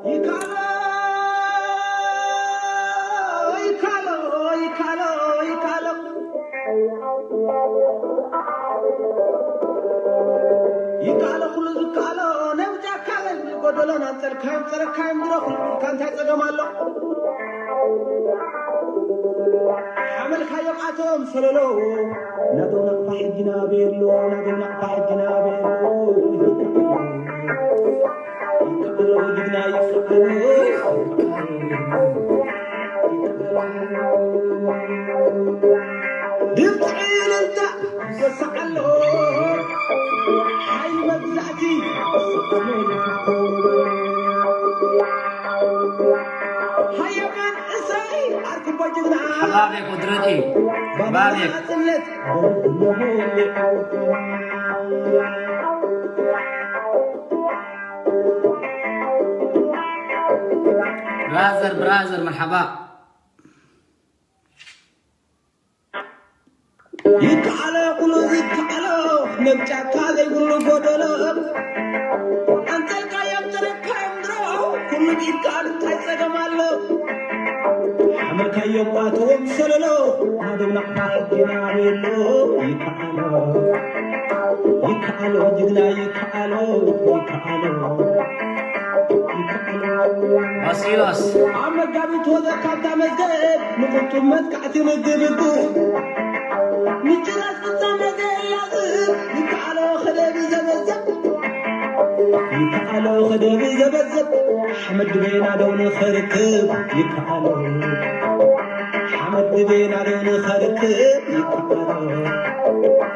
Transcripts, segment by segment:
ይካሎ፣ ይካሎ፣ ይካሎ፣ ይካሎ። ይካሎ ኩሉ ዝካሎ፣ ነብጃካ ዘይብሉ ጎደሎ፣ ናንጸርካዮም ጸረካዮም ድሮ ኩሉ ኢልካ እንታይ ጸገም ኣሎ? ሓመልካዮም ኣቶም ሰለሎ፣ ናቶም ናቕፋ ሕጂ ናበየሎ፣ ናቶም ናቕፋ ሕጂ ናበየሎ። ይከኣሎ ጅግና ይከኣሎ፣ ይከኣሎ፣ ይከኣሎ። ድምፂ ዕልልታ ይወስዓሎ፣ ሓይሊ መግዛእቲ ይወስዓሎ። ሃየማን እሰይ ኣርክቦ ጅግና፣ ሓባቤ ቁድረቲ፣ ባባ ሓባቤ። ናጽነት ብራዘር፣ ብራዘር፣ መርሓባ። ይከኣሎ፣ ኩሉ ይከኣሎ፣ መምጫካ ዘይብሉ ጎደሎ። ኣንተልካዮም ተረካዮም ድሮ፣ ኩሉ ይከኣል፣ እንታይ ጸገም ኣሎ? ሓመልካዮም ኣትዎም ሰለሎ፣ ናዶም ናቕፋ ሕጊና ቤሎ። ይከኣሎ፣ ይከኣሎ፣ ጅግና ይከኣሎ፣ ይከኣሎ፣ ይከኣሎ። ባሲሎስ። ኣብ መጋቢት ወዘ ካብታ መዝገብ ንቁጡብ መጥቃዕቲ ምግብግብ። ምጭራስ ፍጻመ ዘየላዝብ፣ ይከኣሎ ኸደብ ዘበዘብ። ይከኣሎ ኸደብ ዘበዘብ፣ ሓመድ ድቤና ደው ንኸርክብ። ይከኣሎ፣ ሓመድ ድቤና ደው ንኸርክብ። ይከኣሎ።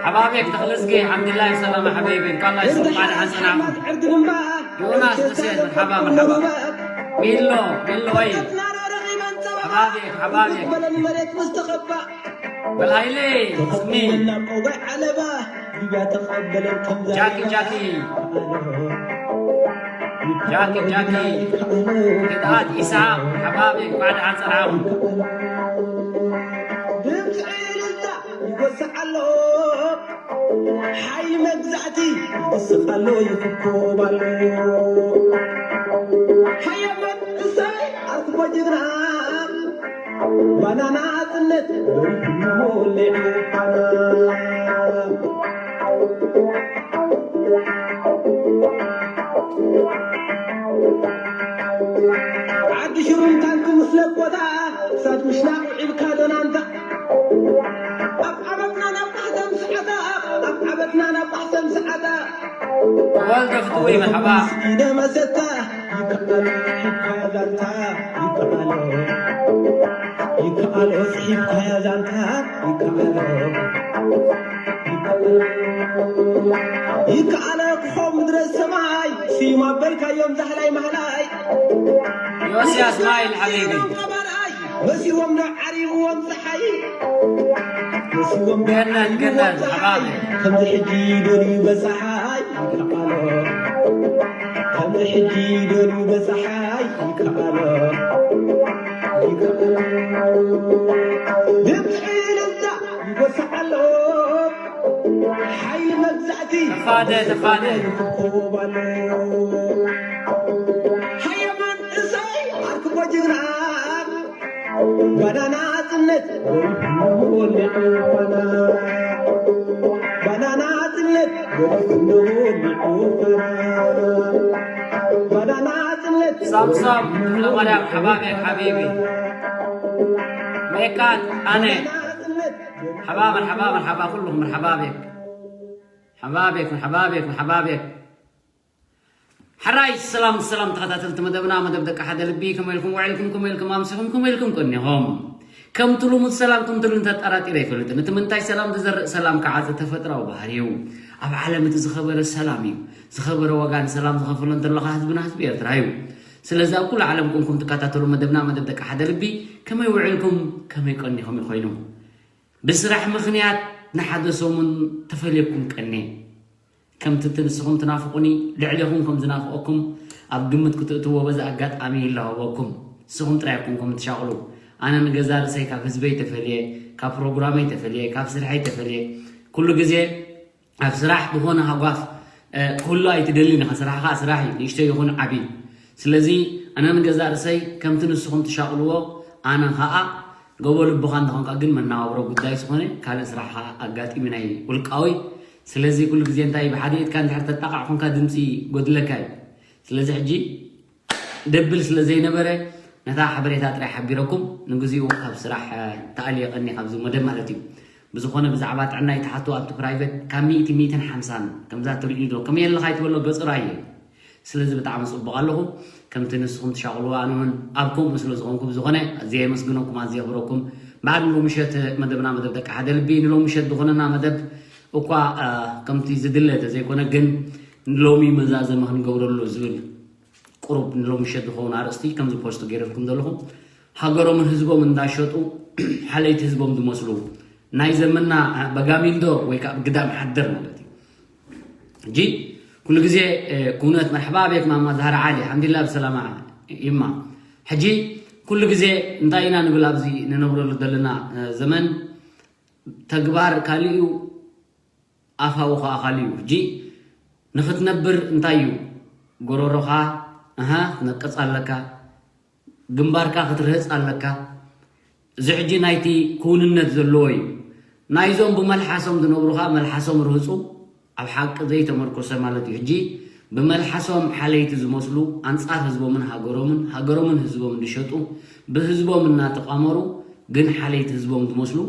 ሓባቤክ ተኽለዝጌ፣ ሓምድላህ ሰላም ሓቢቢ፣ እንኳን ላይ ስብሓን ሓሰና። ዕርዲ ግንባር፣ ዮናስ ሕሴን፣ መርሓባ፣ መርሓባ። ሚሎ፣ ሚሎ ወይ። ሓባቤክ፣ ሓባቤክ። በለን መሬት ምስ ተኸባ። በል ሃይለ፣ ስሚ። ተኸተልና ቆጓይ ዓለባ፣ ሊብያ ተቐበለን ከም ዛሬ። ጃኪ፣ ጃኪ። ጃኪ፣ ጃኪ። ግድኣት ኢሳቕ፣ ሓባቢ፣ እንኳዕ ደሓን ጸናሕኩም። ድምፂ ዕልልታ ይወስዕ ኣሎ፣ ሓይሊ መግዛእቲ ይወስኽ ኣሎ፣ ይፍኮብ ኣሎ። ሃየመን እሰይ ኣርክቦ ጅግና፣ ባናና ጽነት በሪኹ ሞሊዑ ፋና። ዓዲ ሽሩን ታንኪ ምስ ለቦታ፣ እሳት ምሽናቕ ውዒልካ ዶናንታ። ኣብ ዓበትና ናብ ማሕተም ሰዓታ፣ ኣብ ዓበትና ናብ ማሕተም ሰዓታ። ወልደ ፍትዊ መርሓባ። ኢደ መሰታ፣ ይከኣሎ፣ ሒብካያ ዛንታ፣ ይከኣሎ፣ ይከኣሎ፣ ሒብካያ ዛንታ፣ ይከኣሎ፣ ይከኣሎ፣ ይከኣሎ፣ ክኾም ምድረ ሰማይ፣ ስዩም ኣበልካዮም ዛህላይ ማህላይ። ዮስያስ ማይል ሓቢቢ። መሲዎም ዶ ዓሪብዎም ፀሓይ? መሲዎም ዶ ገነት፣ ገነት፣ ዓሪብዎም ፀሓይ? ሓባቢ። ከምዚ ሕጂ ደልዩ በፀሓይ ይከኣሎ። ከምዚ ሕጂ ደልዩ በፀሓይ ይከኣሎ። ይከኣሎ። ድምፂ እልልታ ይወስዓሎ። ሓይሊ መግዛእቲ ተፋደ፣ ተፋደ። ይኮባሎ። ሃየማን እሰይ ኣርክቦ ጅግና። ባናና ጽነት ወሊዑ ፋና። ባናና ጽነት ወሊዑ ፋና። ባናና ጽነት ሳምሳም ተኽለማርያም ሓባቢ ሓቢቢ። ሜካን ኣነ። ባናና ጽነት ሓባ መርሓባ መርሓባ ኩልኹም መርሓባ ቤክ። ሓባ ቤክ፣ መርሓባ ቤክ፣ መርሓባ ቤክ። ሕራይ ሰላም ሰላም ተኸታተልቲ መደብና፣ መደብ ደቂ ሓደ ልቢ፣ ከመይ ኢልኩም ውዒልኩም፣ ከመይ ኢልኩም ኣምሲኹም፣ ከመይ ኢልኩም ቀኒኹም? ከምቲ ልሙድ ሰላም ከምቲ ልንተ ኣጠራጢረ ኣይፈልጥን። እቲ ምንታይ ሰላም ዝዘርእ ሰላም ክዓጽድ ተፈጥራዊ ባህሪ እዩ። ኣብ ዓለም እቲ ዝኸበረ ሰላም እዩ። ዝኸበረ ዋጋ ንሰላም ዝኸፈሎ እንተለኻ ህዝብና ህዝቢ ኤርትራ እዩ። ስለዚ ኣብ ኩሉ ዓለም ኮንኩም ትከታተሉ መደብና፣ መደብ ደቂ ሓደ ልቢ፣ ከመይ ውዒልኩም፣ ከመይ ቀኒኹም እዩ ኮይኑ። ብስራሕ ምኽንያት ንሓደ ሰሙን ተፈልየኩም ቀንየ። ከምቲ እቲ ንስኹም ትናፍቑኒ፣ ልዕሌኹም ከም ዝናፍቐኩም ኣብ ግምት ክትእትዎ በዚ ኣጋጣሚ ይላበወኩም። ንስኹም ጥራይ ኣይኮንኩም ትሻቕሉ። ኣነ ንገዛ ርእሰይ ካብ ህዝበይ ተፈልየ፣ ካብ ፕሮግራመይ ተፈልየ፣ ካብ ስርሐይ ተፈልየ፣ ኩሉ ግዜ ኣብ ስራሕ ዝኾነ ሃጓፍ ክህሉ ኣይትደልን ኢኻ። ስራሕ ከዓ ስራሕ እዩ፣ ንእሽተይ ይኹን ዓብዪ። ስለዚ ኣነ ንገዛእ ርእሰይ ከምቲ ንስኹም ትሻቕልዎ ኣነ ከዓ ጎቦ ልብኻ እንተኾንካ ግን መነባብሮ ጉዳይ ዝኾነ ካልእ ስራሕ ከዓ ኣጋጢሚ ናይ ውልቃዊ። ስለዚ ኩሉ ግዜ እንታይ ብሓደ ኢድካ እንድሕር ተጣቓዕ ኮንካ ድምፂ ጎድለካ እዩ። ስለዚ ሕጂ ደብል ስለ ዘይነበረ ነታ ሓበሬታ ጥራይ ሓቢረኩም ንግዚኡ ካብ ስራሕ ተኣልየ ቀኒ ካብዚ መደብ ማለት እዩ። ብዝኾነ ብዛዕባ ጥዕና ይትሓቱ ኣብቲ ፕራይቬት ካብ ሚእቲ ሚእትን ሓምሳን ከምዛ ትርእዩ ዶ ከመይ ኣለኻ ይትበሎ ገጽ ራየ። ስለዚ ብጣዕሚ ጽቡቕ ኣለኹ። ከምቲ ንስኹም ትሻቕልዎ ኣነ እውን ኣብ ከምኡ ስለ ዝኾንኩ ብዝኾነ ኣዝየ የመስግነኩም ኣዝየ የኽብረኩም። በዓል ንሎሚ ምሸት መደብና መደብ ደቂ ሓደ ልቢ ንሎሚ ምሸት ዝኾነና መደብ እኳ ከምቲ ዝድለ ተዘይኮነ ግን ንሎሚ መዛዘሚ ክንገብረሉ ዝብል ቁሩብ ንሎሚ ምሸት ዝኸውን ኣርእስቲ ከምዚ ፖስት ገይረልኩም ዘለኹ ሃገሮምን ህዝቦም እንዳሸጡ ሓለይቲ ህዝቦም ዝመስሉ ናይ ዘመና በጋሚንዶ ወይ ከዓ ግዳም ሓደር ማለት እዩ። ሕጂ ኩሉ ግዜ ኩነት መርሓባ ቤት ማማ ዛህራ ዓሊ ሓምዲላ ብሰላማ ይማ። ሕጂ ኩሉ ግዜ እንታይ ኢና ንብል ኣብዚ ንነብረሉ ዘለና ዘመን ተግባር ካልእ እዩ። ኣፋዊ ከዓ ካልእ እዩ። ሕጂ ንኽትነብር እንታይ እዩ ጎሮሮኻ ኣሃ ክትነቅፅ ኣለካ፣ ግንባርካ ክትርህፅ ኣለካ። እዚ ሕጂ ናይቲ ክውንነት ዘለዎ እዩ። ናይዞም ብመልሓሶም ዝነብሩ ከዓ መልሓሶም ርህፁ፣ ኣብ ሓቂ ዘይተመርኮሰ ማለት እዩ። ሕጂ ብመልሓሶም ሓለይቲ ዝመስሉ ኣንፃር ህዝቦምን ሃገሮምን ሃገሮምን ህዝቦም ዝሸጡ ብህዝቦም እናተቋመሩ ግን ሓለይቲ ህዝቦም ዝመስሉ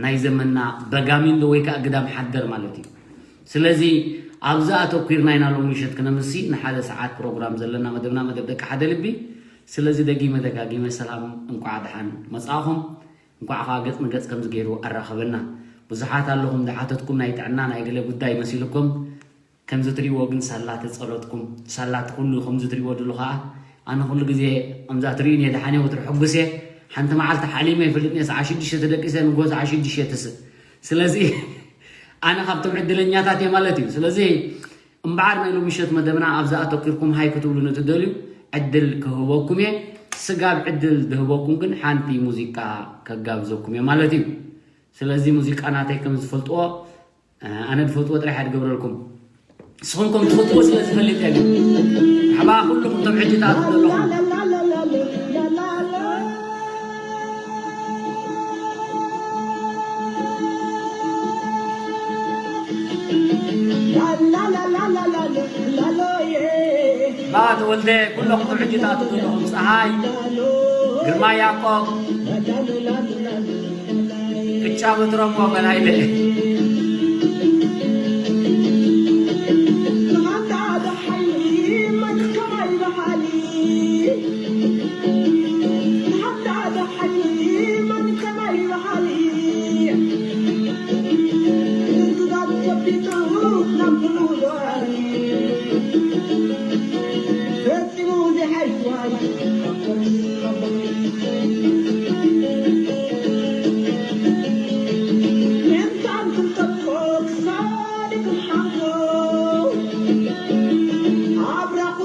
ናይ ዘመንና በጋሚንዶ ወይ ከዓ ግዳም ሓደር ማለት እዩ። ስለዚ ኣብዚ ኣተኲርና ኢና ሎሚ ምሸት ክነምሲ ንሓደ ሰዓት ፕሮግራም ዘለና መደብና መደብ ደቂ ሓደ ልቢ። ስለዚ ደጊመ ደጋጊመ ሰላም እንኳዕ ደሓን መጻእኹም። እንኳዕ ከዓ ገጽ ንገጽ ከምዚ ገይሩ ኣራኸበና። ብዙሓት ኣለኹም ዝሓተትኩም ናይ ጥዕና ናይ ገለ ጉዳይ መሲልኩም ከምዚ ትሪእዎ ግን ሳላ ተጸሎትኩም ሳላ እቲ ኩሉ ከምዚ ትሪእዎ ድሉ ከዓ ኣነ ኩሉ ግዜ ከምዛ ትሪእን እየ ደሓን እየ ወትሪ ሕጉስ እየ። ሓንቲ መዓልቲ ሓሊመ ይፈልጥ እየ ሰዓ ሽዱሽተ ተደቂሰ ንጎ ሰዓ ሽዱሽተ ትስእ። ስለዚ ኣነ ካብቶም ዕድለኛታት እየ ማለት እዩ። ስለዚ እምበዓር ናይ ሎሚ ምሸት መደብና ኣብዛ ኣተኪርኩም ሃይ ክትብሉ ንትደልዩ ዕድል ክህበኩም እየ። ስጋብ ዕድል ዝህበኩም ግን ሓንቲ ሙዚቃ ከጋብዘኩም እየ ማለት እዩ። ስለዚ ሙዚቃ ናተይ ከም ዝፈልጥዎ ኣነ ዝፈትዎ ጥራሕ እየ ዝገብረልኩም። ንስኹም ከም ትፈትዎ ስለ ዝፈልጥ እየ። ሓባ ኩልኹም እቶም ሕጂ ትኣትዉ ዘለኹም ባ ተወልደ ኩሎም እቶም ሕጂ ትኣትዉ ዘለኹም ፀሃይ ግርማ ያዕቆብ ክጫወት ረሞ በላይለ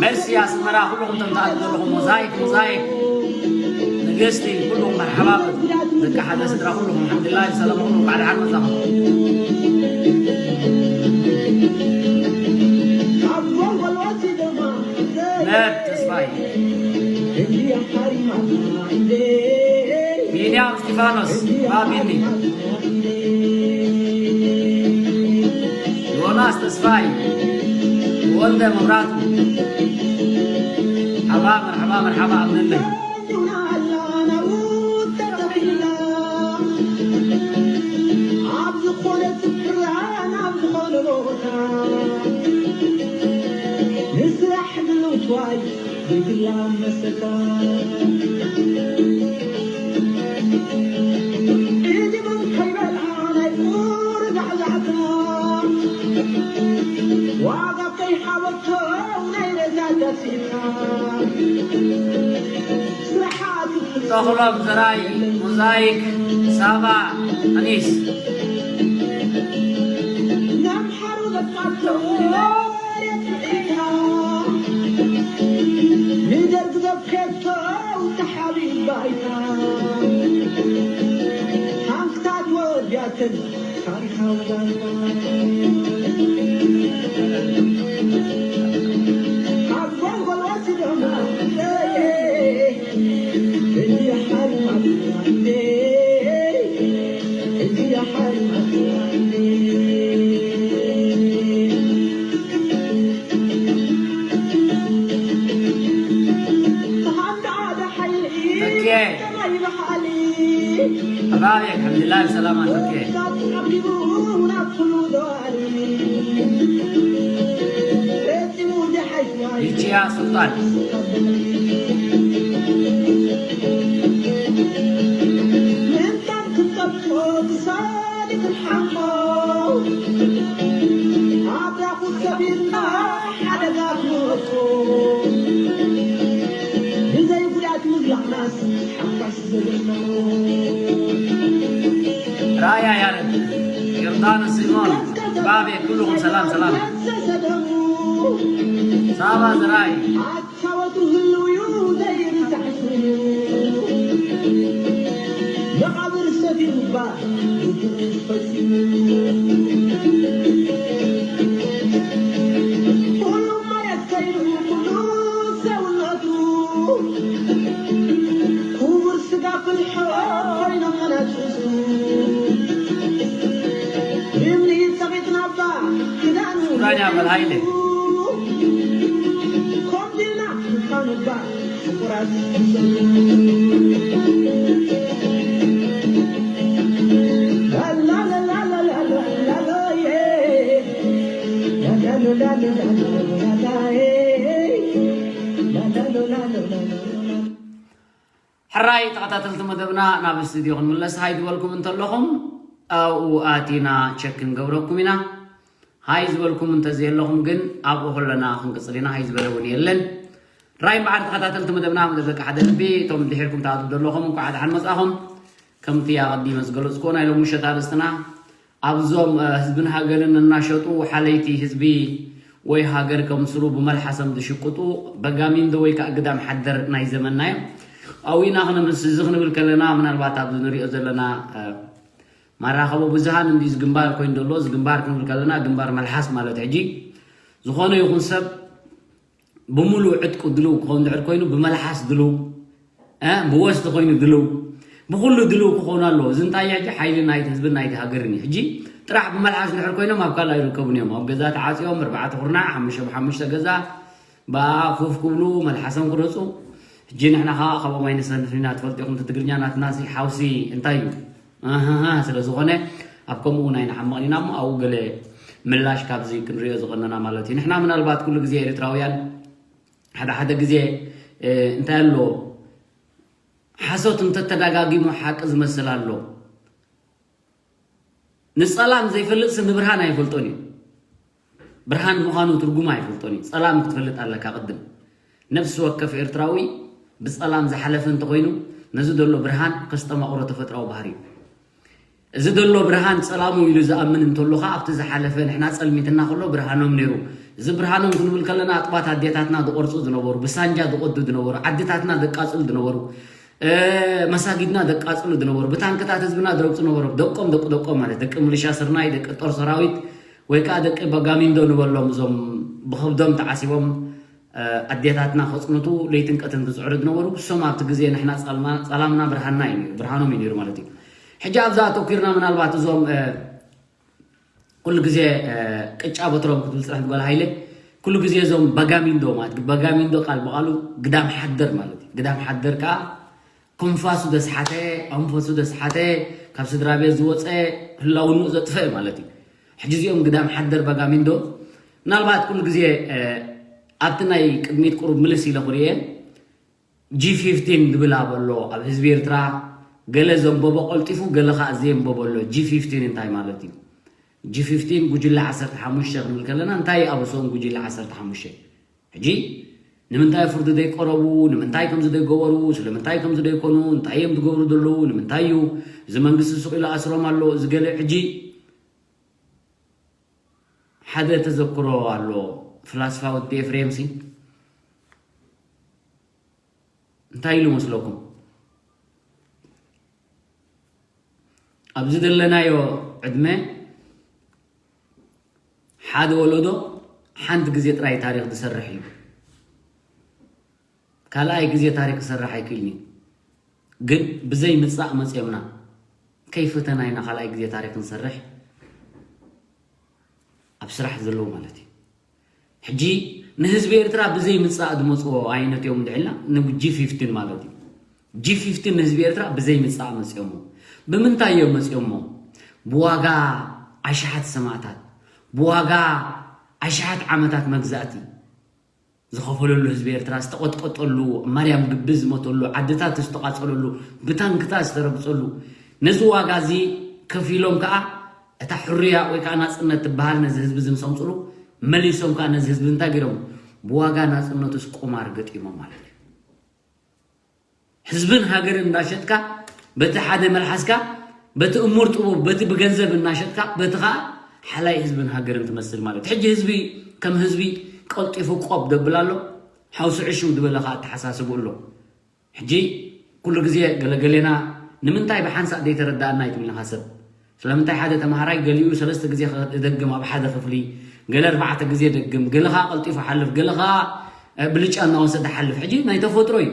መሲ ኣስመራ ኩልኹም ተምታኣት ዘለኹም ሞዛይክ ሞዛይክ ንግስቲ ኩልኹም መርሓባ ደቂ ሓደ ስድራ ኩልኹም ሓምድላይ ሰላም ኩሉ ባዕድ ዓድ መዛኹም ነብ ተስፋይ ቢንያም እስጢፋኖስ ባቢኒ ዮናስ ተስፋይ ወልደ መብራቱ ሓባ መርሓባ መርሓባ ኣብነለይ ኣብ ዝኾነ ስፍራ ናብ ዝኾነ ቦታ ንስራሕ ድልውትዋይ ዘይትላመሰካ ተኽሎም ዘራይ ሞዛይክ ሳባ ኣኒስ ንደርግ ዘከቶ ተሓቢባይታ ታንክታት ወዲያትን ታሪኻዊ ዛንታ ላይቭ ሰላም ኣድርጌ። ይቺያ ሱልጣን። ራያ ያረድ፣ ዮርዳኖስ ሲሞን፣ ባቤ፣ ኩልኹም ሰላም ሰላም። ሳባ ዝራይ። ራያ በል ሃይለ። ሕራይ ተኸታተልቲ መደብና፣ ናብ ስቱድዮ ክንምለስ ሃይ ዝበልኩም እንተለኹም ኣብኡ ኣቲና ቸክ ክንገብረኩም ኢና። ሃይ ዝበልኩም እንተዘየለኹም ግን ኣብኡ ከለና ክንቅጽል ኢና። ሃይ ዝበለ እውን የለን። ራይ እምበኣር ተኸታተልቲ መደብና፣ መደብ ደቂ ሓደ ልቢ፣ እቶም ድሒርኩም ትኣትዉ ዘለኹም እንኳዕ ደሓን መጻኹም። ከምቲ ኣቐዲመ ዝገለጽኩዎ ናይ ሎሚ ምሸት ኣርእስትና ኣብዞም ህዝብን ሃገርን እናሸጡ ሓለይቲ ህዝቢ ወይ ሃገር ከምስሉ ብመልሓሶም ዝሽቅጡ በጋሚንዶ ወይ ከዓ ግዳም ሓደር ናይ ዘመንና እዮም። ኣብኡ ኢና ክንምስ እዚ ክንብል ከለና ምናልባት ኣብዚ ንሪኦ ዘለና ማራኸቢ ብዙሃን እንዲ ዝግንባር ኮይኑ ዘሎ ዝግንባር ክንብል ከለና ግንባር መልሓስ ማለት ሕጂ ዝኾነ ይኹን ሰብ ብምሉእ ዕጥቁ ድልው ክኸውን ድሕር ኮይኑ ብመልሓስ ድልው ብወስቲ ኮይኑ ድልው ብኩሉ ድልው ክኾኑ ኣለዎ። እዚ እንታይ ሕጂ ሓይሊ ናይቲ ህዝብን ናይቲ ሃገርን እዩ። ሕጂ ጥራሕ ብመልሓስ ድሕር ኮይኖም ኣብ ካልእ ኣይርከቡን እዮም። ኣብ ገዛ ተዓፅዮም ብኣርባዕተ ኩርናዕ ሓሙሽተ ብሓሙሽተ ገዛ ብኣ ኮፍ ክብሉ መልሓሶም ክረፁ። ሕጂ ንሕና ከዓ ካብኦም ኣይንሰንፍን ኢና። ትፈልጡ ኢኹም እቲ ትግርኛ ናትና ሲ ሓውሲ እንታይ እዩ? ኣሃሃ፣ ስለ ዝኾነ ኣብ ከምኡ እውን ኣይንሓምቕን ኢና እሞ ኣብኡ ገለ ምላሽ ካብዚ ክንሪኦ ዝቐነና ማለት እዩ። ንሕና ምናልባት ኩሉ ግዜ ኤርትራውያን ሓደ ሓደ ግዜ እንታይ ኣሎ ሓሶት እንተተዳጋጊሙ ሓቂ ዝመስል ኣሎ። ንጸላም ዘይፈልጥሲ ንብርሃን ኣይፈልጦን እዩ። ብርሃን ምዃኑ ትርጉሙ ኣይፈልጦን እዩ። ጸላም ክትፈልጥ ኣለካ ቅድም። ነፍሲ ወከፍ ኤርትራዊ ብጸላም ዝሓለፈ እንተኾይኑ ነዚ ዘሎ ብርሃን ከስተማቕሮ ተፈጥራዊ ባህሪ እዩ። እዚ ዘሎ ብርሃን ጸላሙ ኢሉ ዝኣምን እንተሎ ኸኣ ኣብቲ ዝሓለፈ ንሕና ጸልሚትና ከሎ ብርሃኖም ነይሩ። እዚ ብርሃኖም ክንብል ከለና ኣጥባት ኣዴታትና ዝቖርጹ ዝነበሩ፣ ብሳንጃ ዝቐዱ ዝነበሩ፣ ዓድታትና ዘቃጽሉ ዝነበሩ፣ መሳጊድና ዘቃጽሉ ዝነበሩ፣ ብታንክታት ህዝብና ዝረግጹ ነበሩ። ደቆም ደቂ ደቆም ማለት ደቂ ምልሻ ስርናይ፣ ደቂ ጦር ሰራዊት ወይ ከዓ ደቂ በጋሚንዶ ንበሎም እዞም ብኸብዶም ተዓሲቦም ኣዴታትና ከፅንቱ ለይትን ቀትን ዝፅዕሩ ዝነበሩ እሶም ኣብቲ ግዜ ንሕና ጸላምና ብርሃንና እዩ ነይሩ ብርሃኖም እዩ ነይሩ ማለት እዩ። ሕጂ ኣብዛ ኣተኪርና ምናልባት እዞም ኩሉ ግዜ ቅጫ በትሮም ክትብል ፅናሕቲ ጓል ሃይለ ኩሉ ግዜ እዞም በጋሚንዶ ማለት በጋሚንዶ ቃል ብቃሉ ግዳም ሓደር ማለት እዩ። ግዳም ሓደር ከዓ ክንፋሱ ዘስሓተ ኣንፈሱ ዘስሓተ ካብ ስድራ ቤት ዝወፀ ህላውንኡ ዘጥፈአ ማለት እዩ። ሕጂ እዚኦም ግዳም ሓደር በጋሚንዶ ምናልባት ኩሉ ግዜ ኣብቲ ናይ ቅድሚት ቁሩብ ምልስ ኢለ ክርእየ ጂ ፊፍቲን ዝብል ኣበሎ ኣብ ህዝቢ ኤርትራ ገለ ዘንበቦ ቀልጢፉ ገለ ከዓ ዘየንበቦ ኣሎ። ጂ ፊፍቲን እንታይ ማለት እዩ? ጂ ፊፍቲን ጉጅለ ዓሰርተ ሓሙሽተ ክንብል ከለና እንታይ ኣብ ሶም ጉጅለ ዓሰርተ ሓሙሽተ ሕጂ ንምንታይ ፍርዲ ዘይቀረቡ ንምንታይ ከምዚ ዘይገበሩ ስለምንታይ ከምዚ ዘይኮኑ እንታይ እዮም ዝገብሩ ዘለዉ ንምንታይ እዩ እዚ መንግስቲ ስቕ ኢሉ ኣስሮም ኣሎ እዚ ገለ ሕጂ ሓደ ተዘክሮ ኣሎ ፍላስፋ ወዲ ኤፍሬም ሲ እንታይ ኢሉ መስለኩም ኣብዚ ዘለናዮ ዕድመ ሓደ ወለዶ ሓንቲ ግዜ ጥራይ ታሪክ ዝሰርሕ እዩ ካልኣይ ግዜ ታሪክ ክሰርሕ ኣይክእልን እዩ ግን ብዘይ ምፃእ መፅኦምና ከይፈተና ኢና ካልኣይ ግዜ ታሪክ ንሰርሕ ኣብ ስራሕ ዘለዉ ማለት እዩ ሕጂ ንህዝቢ ኤርትራ ብዘይ ምጻእ ዝመጽዎ ዓይነት እዮም እንድዒልና ንጂ ፊፍቲን ማለት እዩ ጂ ፊፍቲን ንህዝቢ ኤርትራ ብዘይ ምጻእ መጽኦሞ ብምንታይ እዮም መፂኦሞ? ብዋጋ ኣሽሓት ሰማእታት፣ ብዋጋ ኣሽሓት ዓመታት መግዛእቲ ዝኸፈለሉ ህዝቢ ኤርትራ፣ ዝተቐጥቀጠሉ፣ ማርያም ግቢ ዝሞተሉ፣ ዓድታት ዝተቓጸለሉ፣ ብታንክታት ዝተረግጸሉ፣ ነዚ ዋጋ እዚ ከፊሎም ከኣ እታ ሕርያ ወይ ከኣ ናጽነት ትበሃል ነዚ ህዝቢ እዚ ምስ ኣምጽሉ፣ መሊሶም ከኣ ነዚ ህዝቢ እንታይ ገይሮም? ብዋጋ ናጽነቱስ ቁማር ገጢሞም ማለት እዩ። ህዝብን ሃገርን እናሸጥካ፣ በቲ ሓደ መልሓስካ፣ በቲ እሙር ጥቡብ፣ በቲ ብገንዘብ እናሸጥካ፣ በቲ ኸኣ ሓላይ ህዝብን ሃገርን ትመስል ማለት እዩ። ሕጂ ህዝቢ ከም ህዝቢ ቀልጢፉ ቆብ ደብል ኣሎ፣ ሓውሲ ዕሽው ዝበለ ኸኣ ኣተሓሳስቡ ኣሎ። ሕጂ ኩሉ ግዜ ገለገሌና ንምንታይ ብሓንሳእ ዘይተረዳእና እዩ ትብልኻ ሰብ። ስለምንታይ ሓደ ተምሃራይ ገሊኡ ሰለስተ ግዜ ክደግም ኣብ ሓደ ክፍሊ፣ ገለ ኣርባዕተ ግዜ ደግም፣ ገለ ኸኣ ቀልጢፉ ሓልፍ፣ ገለ ኸኣ፣ እ፣ ብልጫ እናወሰደ ሓልፍ። ሕጂ ናይ ተፈጥሮ እዩ።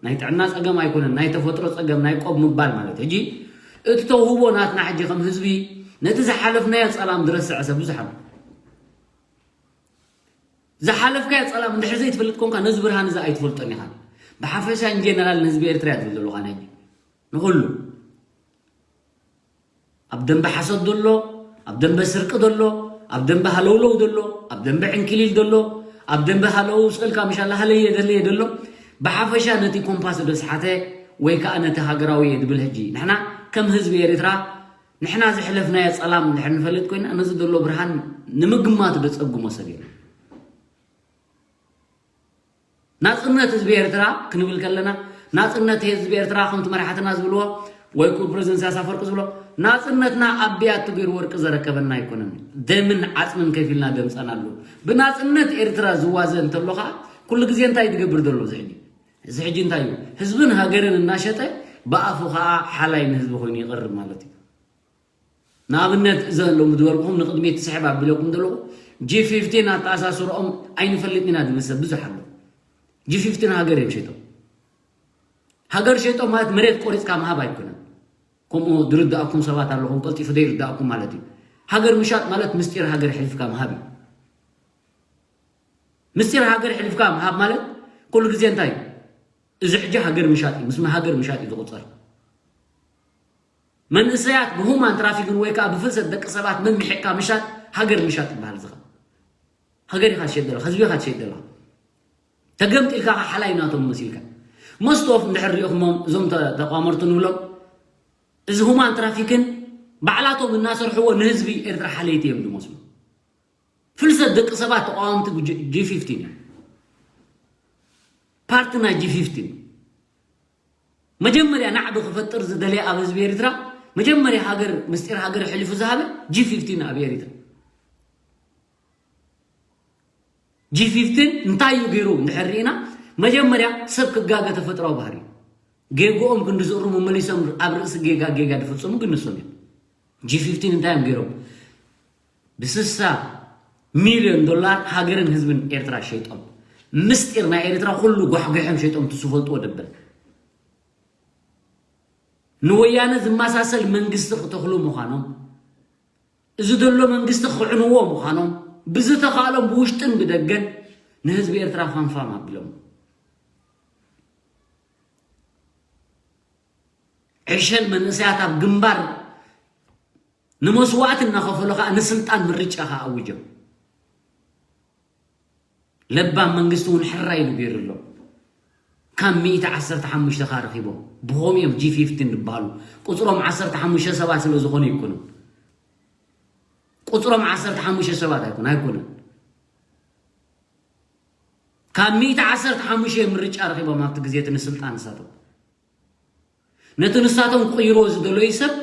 ናይ ጥዕና ጸገም ኣይኮነን፣ ናይ ተፈጥሮ ጸገም፣ ናይ ቆብ ምባል ማለት። ሕጂ እቲ ተውህቦ ናትና ሕጂ ከም ህዝቢ ነቲ ዝሓለፍናዮ ጸላም ዝረስዐ ሰብ ብዙሕ ኣሎ። ዝሓለፍካዮ ጸላም እንድሕር ዘይትፈልጥ ኮንካ ነዚ ብርሃን እዚ ኣይትፈልጦን ኢኻ። ብሓፈሻ ኢን ጀነራል ንህዝቢ ኤርትራ እያ ትብል ዘለኹ ኣነ ሕጂ። ንኹሉ። ኣብ ደንበ ሓሶት ዘሎ፣ ኣብ ደንበ ስርቂ ዘሎ፣ ኣብ ደንበ ሃለውለው ዘሎ፣ ኣብ ደንበ ዕንኪሊል ዘሎ፣ ኣብ ደንበ ሃለው ስእልካ ምሻላ ሃለየ ደለየ ዘሎ፣ ብሓፈሻ ነቲ ኮምፓስ ዶ ስሓተ ወይ ከኣ ነቲ ሃገራዊ እየ ድብል ሕጂ። ንሕና ከም ህዝቢ ኤርትራ፣ ንሕና ዘሕለፍናዮ ጸላም እንድሕር ንፈልጥ ኮይና፣ ነዚ ዘሎ ብርሃን ንምግማት ዶ ጸግሞ ሰብ የለን። ናጽነት ህዝቢ ኤርትራ ክንብል ከለና፣ ናጽነት ህዝቢ ኤርትራ ከምቲ መራሕትና ዝብልዎ ወይ ክቡር ፕረዚደንት ኢሳያስ ኣፈወርቂ ዝብሎ፣ ናጽነትና ኣብ ብያቲ ገይሩ ወርቂ ዘረከበና ኣይኮነን። ደምን ዓጽምን ከፊልና ደምጸናሉ። ብናጽነት ኤርትራ ዝዋዘ እንተሎ ኸኣ፣ ኩሉ ግዜ እንታይ ትገብር ዘሎ እዚ ሕጂ? እዚ ሕጂ እንታይ እዩ? ህዝብን ሃገርን እናሸጠ፣ ብኣፉ ኸኣ ሓላይ ንህዝቢ ኮይኑ ይቐርብ ማለት እዩ። ንኣብነት፣ እዘን ሎሚ ዝበልኩኹም ንቕድሚት ትስሕብ ኣቢለኩም ዘለኹ፣ ጂ ፊፍቲን ኣተኣሳስርኦም ኣይንፈልጥን ኢና ዝብል ሰብ ብዙሕ ኣሎ። ጂ ፊፍቲን ሃገር እዮም ሸይጦም። ሃገር ሸይጦም ማለት መሬት ቆሪጽካ ምሃብ ኣይኮነን። ከምኡ ዝርድኣኩም ሰባት ኣለኹም፣ ቀልጢፉ ዘይርድኣኩም ማለት እዩ። ሃገር ምሻጥ ማለት ምስጢር ሃገር ኣሕሊፍካ ምሃብ እዩ። ምስጢር ሃገር ኣሕሊፍካ ምሃብ ማለት ኩሉ ግዜ እንታይ እዩ? እዚ ሕጂ ሃገር ምሻጥ እዩ፣ ምስ ሃገር ምሻጥ እዩ ዝቑጸር። መንእሰያት ብሁማን ትራፊክን ወይ ከኣ ብፍልሰት ደቂ ሰባት መምሒቕካ ምሻጥ ሃገር ምሻጥ ይበሃል። ዝኻ ሃገር ኢኻ ትሸይጥ ዘለኻ፣ ህዝቢ ኢኻ ትሸይጥ ዘለኻ። ተገምጢልካ ኸዓ ሓላይ ናቶም መሲልካ። መስቶፍ እንድሕር ሪእኹሞም እዞም ተ-፣ ተቋመርቱ ንብሎም፣ እዚ ሁማን ትራፊክን ባዕላቶም እናሰርሕዎ ንህዝቢ ኤርትራ ሓለይቲ እዮም ዝመስሉ። ፍልሰት ደቂ ሰባት ተቃወምቲ ጂ-፣ ጂ ፊፍቲን እዮም። ፓርቲ ናይ ጂ ፊፍቲን። መጀመርያ ናዕቢ ክፈጥር ዝደለየ ኣብ ህዝቢ ኤርትራ፣ መጀመርያ ሃገር፣ ምስጢር ሃገር ኣሕሊፉ ዝሃበ ጂ ፊፍቲን ኣብ ኤርትራ። ጂ ፊፍቲን እንታይ እዩ ገይሩ እንድሕር ርኢና፣ መጀመርያ ሰብ ክጋገ ተፈጥራዊ ባህሪ እዩ። ጌግኦም ክንዲ ዝእርሙ መሊሶም ኣብ ርእሲ ጌጋ ጌጋ ዝፍጽሙ ግን ንሶም እዮም። ጂ ፊፍቲን እንታይ እዮም ገይሮም? ብስሳ ሚልዮን ዶላር ሃገርን ህዝብን ኤርትራ ሸይጦም። ምስጢር ናይ ኤርትራ ኩሉ ጓሕጒሖም ሸይጦም፣ እቲ ዝፈልጥዎ ደበል። ንወያነ ዝመሳሰል መንግስቲ ክተኽሉ ምዃኖም፣ እዚ ዘሎ መንግስቲ ክዕንዎ ምዃኖም፣ ብዝተኻእሎም ብውሽጥን ብደገን ንህዝቢ ኤርትራ ፋንፋም ኣቢሎም። ዕሸል መንእሰያት ኣብ ግንባር ንመስዋእቲ እናኸፈሉ ኸኣ ንስልጣን ምርጫ ኸኣ ኣውጆም። ለባም መንግስቲ እውን ሕራይ ኢሉ ገይሩ ኣሎ። ካብ ሚእቲ ዓሰርተ ሓሙሽተ ኸኣ ረኺቦም። ብኸምኡ እዮም ጂ ፊፍቲን ዝበሃሉ። ቁጽሮም ዓሰርተ ሓሙሽተ ሰባት ስለ ዝኾኑ ኣይኮኑን። ቁጽሮም ዓሰርተ ሓሙሽተ ሰባት ኣይኮኑ-፣ ኣይኮኑን። ካብ ሚእቲ ዓሰርተ ሓሙሽተ እዮም ምርጫ ረኺቦም ኣብቲ ግዜ እቲ ንስልጣን ንሳቶም። ነቲ ንሳቶም ክቕይርዎ ዝደለዩ ሰብ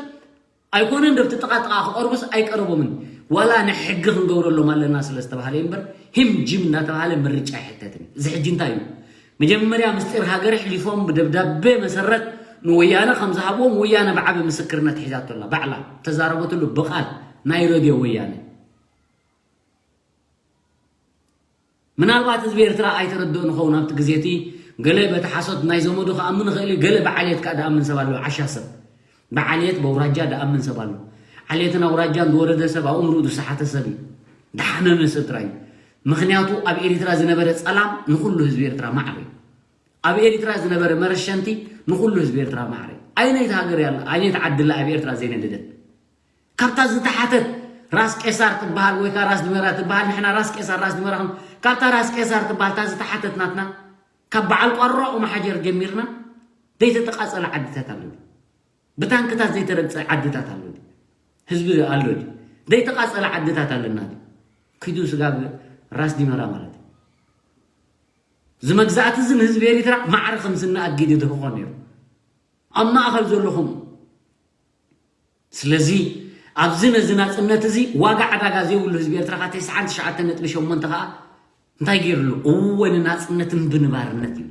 ኣይኮነን፣ ደብቲ ጥቓ ጥቓ ክቐርቡስ ኣይቀረቦምን። ዋላ ንሕጊ ክንገብረሎም ኣለና ስለ ዝተባህለ እዩ እምበር፣ ሂም ጂም እናተባህለ ምርጫ ኣይሕተትን። እዚ ሕጂ እንታይ እዩ? መጀመርያ ምስጢር ሃገር ኣሕሊፎም ብደብዳቤ መሰረት ንወያነ ከም ዝሃብዎም ወያነ ብዓቢ ምስክርነት ሒዛቶ ኣላ። ባዕላ ተዛረበትሉ ብቓል ናይ ሬድዮ ወያነ። ምናልባት ህዝቢ ኤርትራ ኣይተረድኦን ይኸውን ኣብቲ ግዜ እቲ። ገለ በቲ ሓሶት ናይ ዘመዱ ክኣምን ይኽእል እዩ፣ ገለ ብዓልየት ከኣ ድኣምን ሰብ ኣሎ፣ ዓሻ ሰብ። ብዓልየት በውራጃ ድኣምን ሰብ ኣሎ። ዓልየትን ኣውራጃን ዝወረደ ሰብ ኣእምርኡ ዝሰሓተ ሰብ እዩ፣ ድሓመመ ሰብ ጥራይ እዩ። ምኽንያቱ ኣብ ኤሪትራ ዝነበረ ጸላም ንኹሉ ህዝቢ ኤርትራ ማዕረ እዩ። ኣብ ኤሪትራ ዝነበረ መረሸንቲ ንኹሉ ህዝቢ ኤርትራ ማዕረ እዩ። ኣይነይቲ ሃገር ያለ ኣይነይቲ ዓዲ ላ ኣብ ኤርትራ ዘይነደደት ካብታ ዝተሓተት ራስ ቄሳር ትበሃል ወይ ከዓ ራስ ድመራ ትበሃል። ንሕና ራስ ቄሳር ራስ ድመራ ከም ካብታ ራስ ቄሳር ትበሃል እታ ዝተሓተት ናትና ካብ በዓል ቋሮ ኦመሓጀር ጀሚርና ዘይተተቃጸለ ዓድታት ኣሎ። ብታንክታት ዘይተረግጸ ዓድታት ኣሎ። ህዝቢ ኣሎ። ዘይተቃጸለ ዓድታት ኣለና። ክዱ ስጋብ ራስ ዲመራ ማለት እዩ። እዚ መግዛእቲ እዚ ንህዝቢ ኤሪትራ ማዕረ ከም ዝናኣድ ጊዲ ድህቆ ነይሩ። ኣብ ማእኸል ዘለኹም። ስለዚ ኣብዚ ነዚ ናጽነት እዚ ዋጋ ዕዳጋ ዘይብሉ ህዝቢ ኤርትራ ከዓ ተስዓን ትሽዓተን ነጥቢ ሸሞንተ ከዓ እንታይ ገይርሉ? እወ ንናጽነት እምቢ ንባርነት እዩ።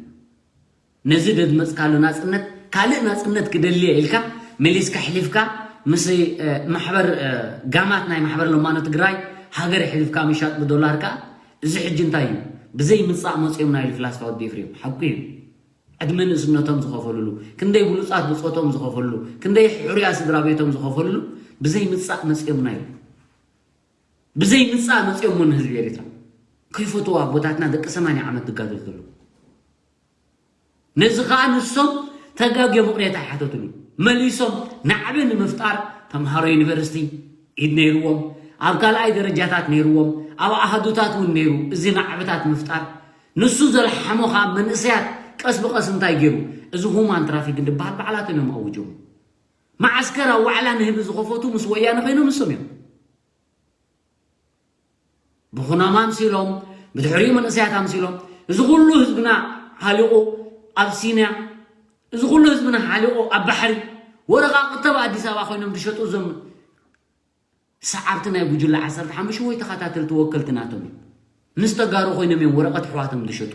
ነዚ ደድመጽካሉ ናጽነት ካልእ ናጽነት ክደልየ ኢልካ መሊስካ ሕሊፍካ ምስ እ፣ ማሕበር እ፣ ጋማት ናይ ማሕበር ለማኖ ትግራይ ሃገር ሕሊፍካ ምሻጥ ብዶላር ከዓ እዚ ሕጂ እንታይ እዩ? ብዘይ ምጻእ መጽኦም ናይ ኢሉ ፍላስፋ ወዲ ኤፍሬም ሓቁ እዩ። ዕድመ ንእስነቶም ዝኸፈሉሉ፣ ክንደይ ብሉጻት ብጾቶም ዝኸፈሉሉ፣ ክንደይ ሕሩያ ስድራ ቤቶም ዝኸፈሉሉ ብዘይ ምጻእ መጽኦምና እዩ። ብዘይ ምጻእ መጽኦሞ ንህዝቢ ኤርትራ ከይፈትዎ ኣቦታትና ደቂ ሰማንያ ዓመት ዝጋደሉ ዘለዉ። ነዚ ኸኣ ንሶም ተጋግዮ ምቕሬታ ይሓተትሉ። መሊሶም ናዕቢ ንምፍጣር ተምሃሮ ዩኒቨርሲቲ ኢድ ነይርዎም፣ ኣብ ካልኣይ ደረጃታት ነይርዎም፣ ኣብ ኣሃዱታት እውን ነይሩ። እዚ ናዕብታት ምፍጣር ንሱ ዘልሓሞ ኸኣ መንእሰያት ቀስ ብቐስ እንታይ ገይሩ? እዚ ሁማን ትራፊክ ዝበሃል ባዕላቶም እዮም ኣውጆም። መዓስከር ኣብ ዋዕላ ንህቢ ዝኸፈቱ ምስ ወያነ ኮይኖም ንሶም እዮም። ብኹናማ ኣምሲሎም፣ ብድሕሪኡ መንእሰያት ኣምሲሎም፣ እዚ ኩሉ ህዝብና ሃሊቑ ኣብ ሲንያ፣ እዚ ኩሉ ህዝብና ሃሊቑ ኣብ ባሕሪ፣ ወረቓቕቲ ኣብ ኣዲስ ኣበባ ኮይኖም ዝሸጡ እዞም ሰዓብቲ ናይ ጉጅለ ዓሰርተ ሓሙሽተ ወይ ተኸታተልቲ ወከልቲ ናቶም እዮም። ምስ ተጋሩ ኮይኖም እዮም ወረቐት ኣሕዋቶም ዝሸጡ።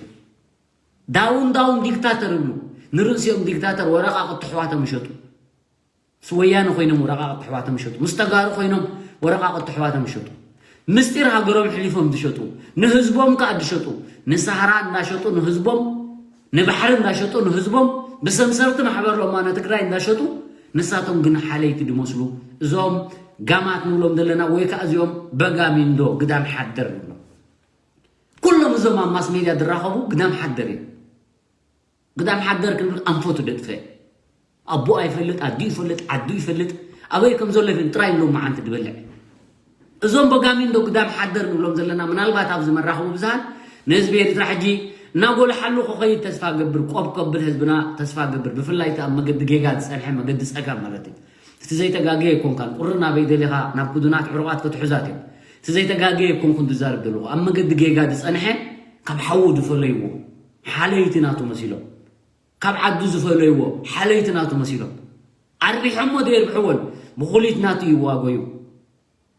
ዳውን ዳውን ዲክታተር ይብሉ። ንርእሲኦም ዲክታተር ወረቓቕቲ ኣሕዋቶም ይሸጡ። ምስ ወያነ ኮይኖም ወረቓቕቲ ኣሕዋቶም ይሸጡ። ምስ ተጋሩ ኮይኖም ወረቓቕቲ ኣሕዋቶም ይሸጡ። ምስጢር ሃገሮም ሕሊፎም ዝሸጡ። ንህዝቦም ከኣ ዝሸጡ። ንሳህራ እንዳሸጡ ንህዝቦም፣ ንባሕሪ እንዳሸጡ ንህዝቦም፣ ብሰምሰርቲ ማሕበር ለማኖ ትግራይ እንዳሸጡ ንሳቶም ግን ሓለይቲ ዝመስሉ እዞም ጋማት ንብሎም ዘለና ወይ ከዓ እዚኦም በጋሚንዶ ግዳም ሓደር ንብሎም። ኩሎም እዞም ኣብ ማስ ሜድያ ዝራኸቡ ግዳም ሓደር እዮም። ግዳም ሓደር ክንብል ኣንፈቱ ደጥፈ። ኣቦ ኣይፈልጥ፣ ኣዲኡ ይፈልጥ፣ ዓዱ ይፈልጥ፣ ኣበይ ከም ዘሎ ይፈልጥ፣ ጥራይ ሎም መዓንቲ ዝበልዕ። እዞም በጋሚንዶ ግዳም ሓደር ንብሎም ዘለና ምናልባት ኣብዚ መራኸቡ ብዙሃን ንህዝቢ ኤርትራ ሕጂ እናጎልሓሉ ክኸይድ ተስፋ ገብር፣ ቆብ ከብል ህዝብና ተስፋ ገብር፣ ብፍላይ እቲ ኣብ መገዲ ጌጋ ዝጸንሐ መገዲ ጸጋም ማለት እዩ። እቲ ዘይተጋገየ ኣይኮንካን፣ ቁሪ ናበይ ደሊኻ ናብ ክዱናት ዕሩቓት ክትሕዛት እዮም። እቲ ዘይተጋገየ ኣይኮንኩን ዝዛረብ ዘለኹ፣ ኣብ መገዲ ጌጋ ዝጸንሐ ካብ ሓዉ ዝፈለይዎ ሓለይቲ ናቱ መሲሎም፣ ካብ ዓዱ ዝፈለይዎ ሓለይቲ ናቱ መሲሎም ኣርቢሖሞ ደየርብሕዎን ብኹሊት ናቱ ይዋጎዩ።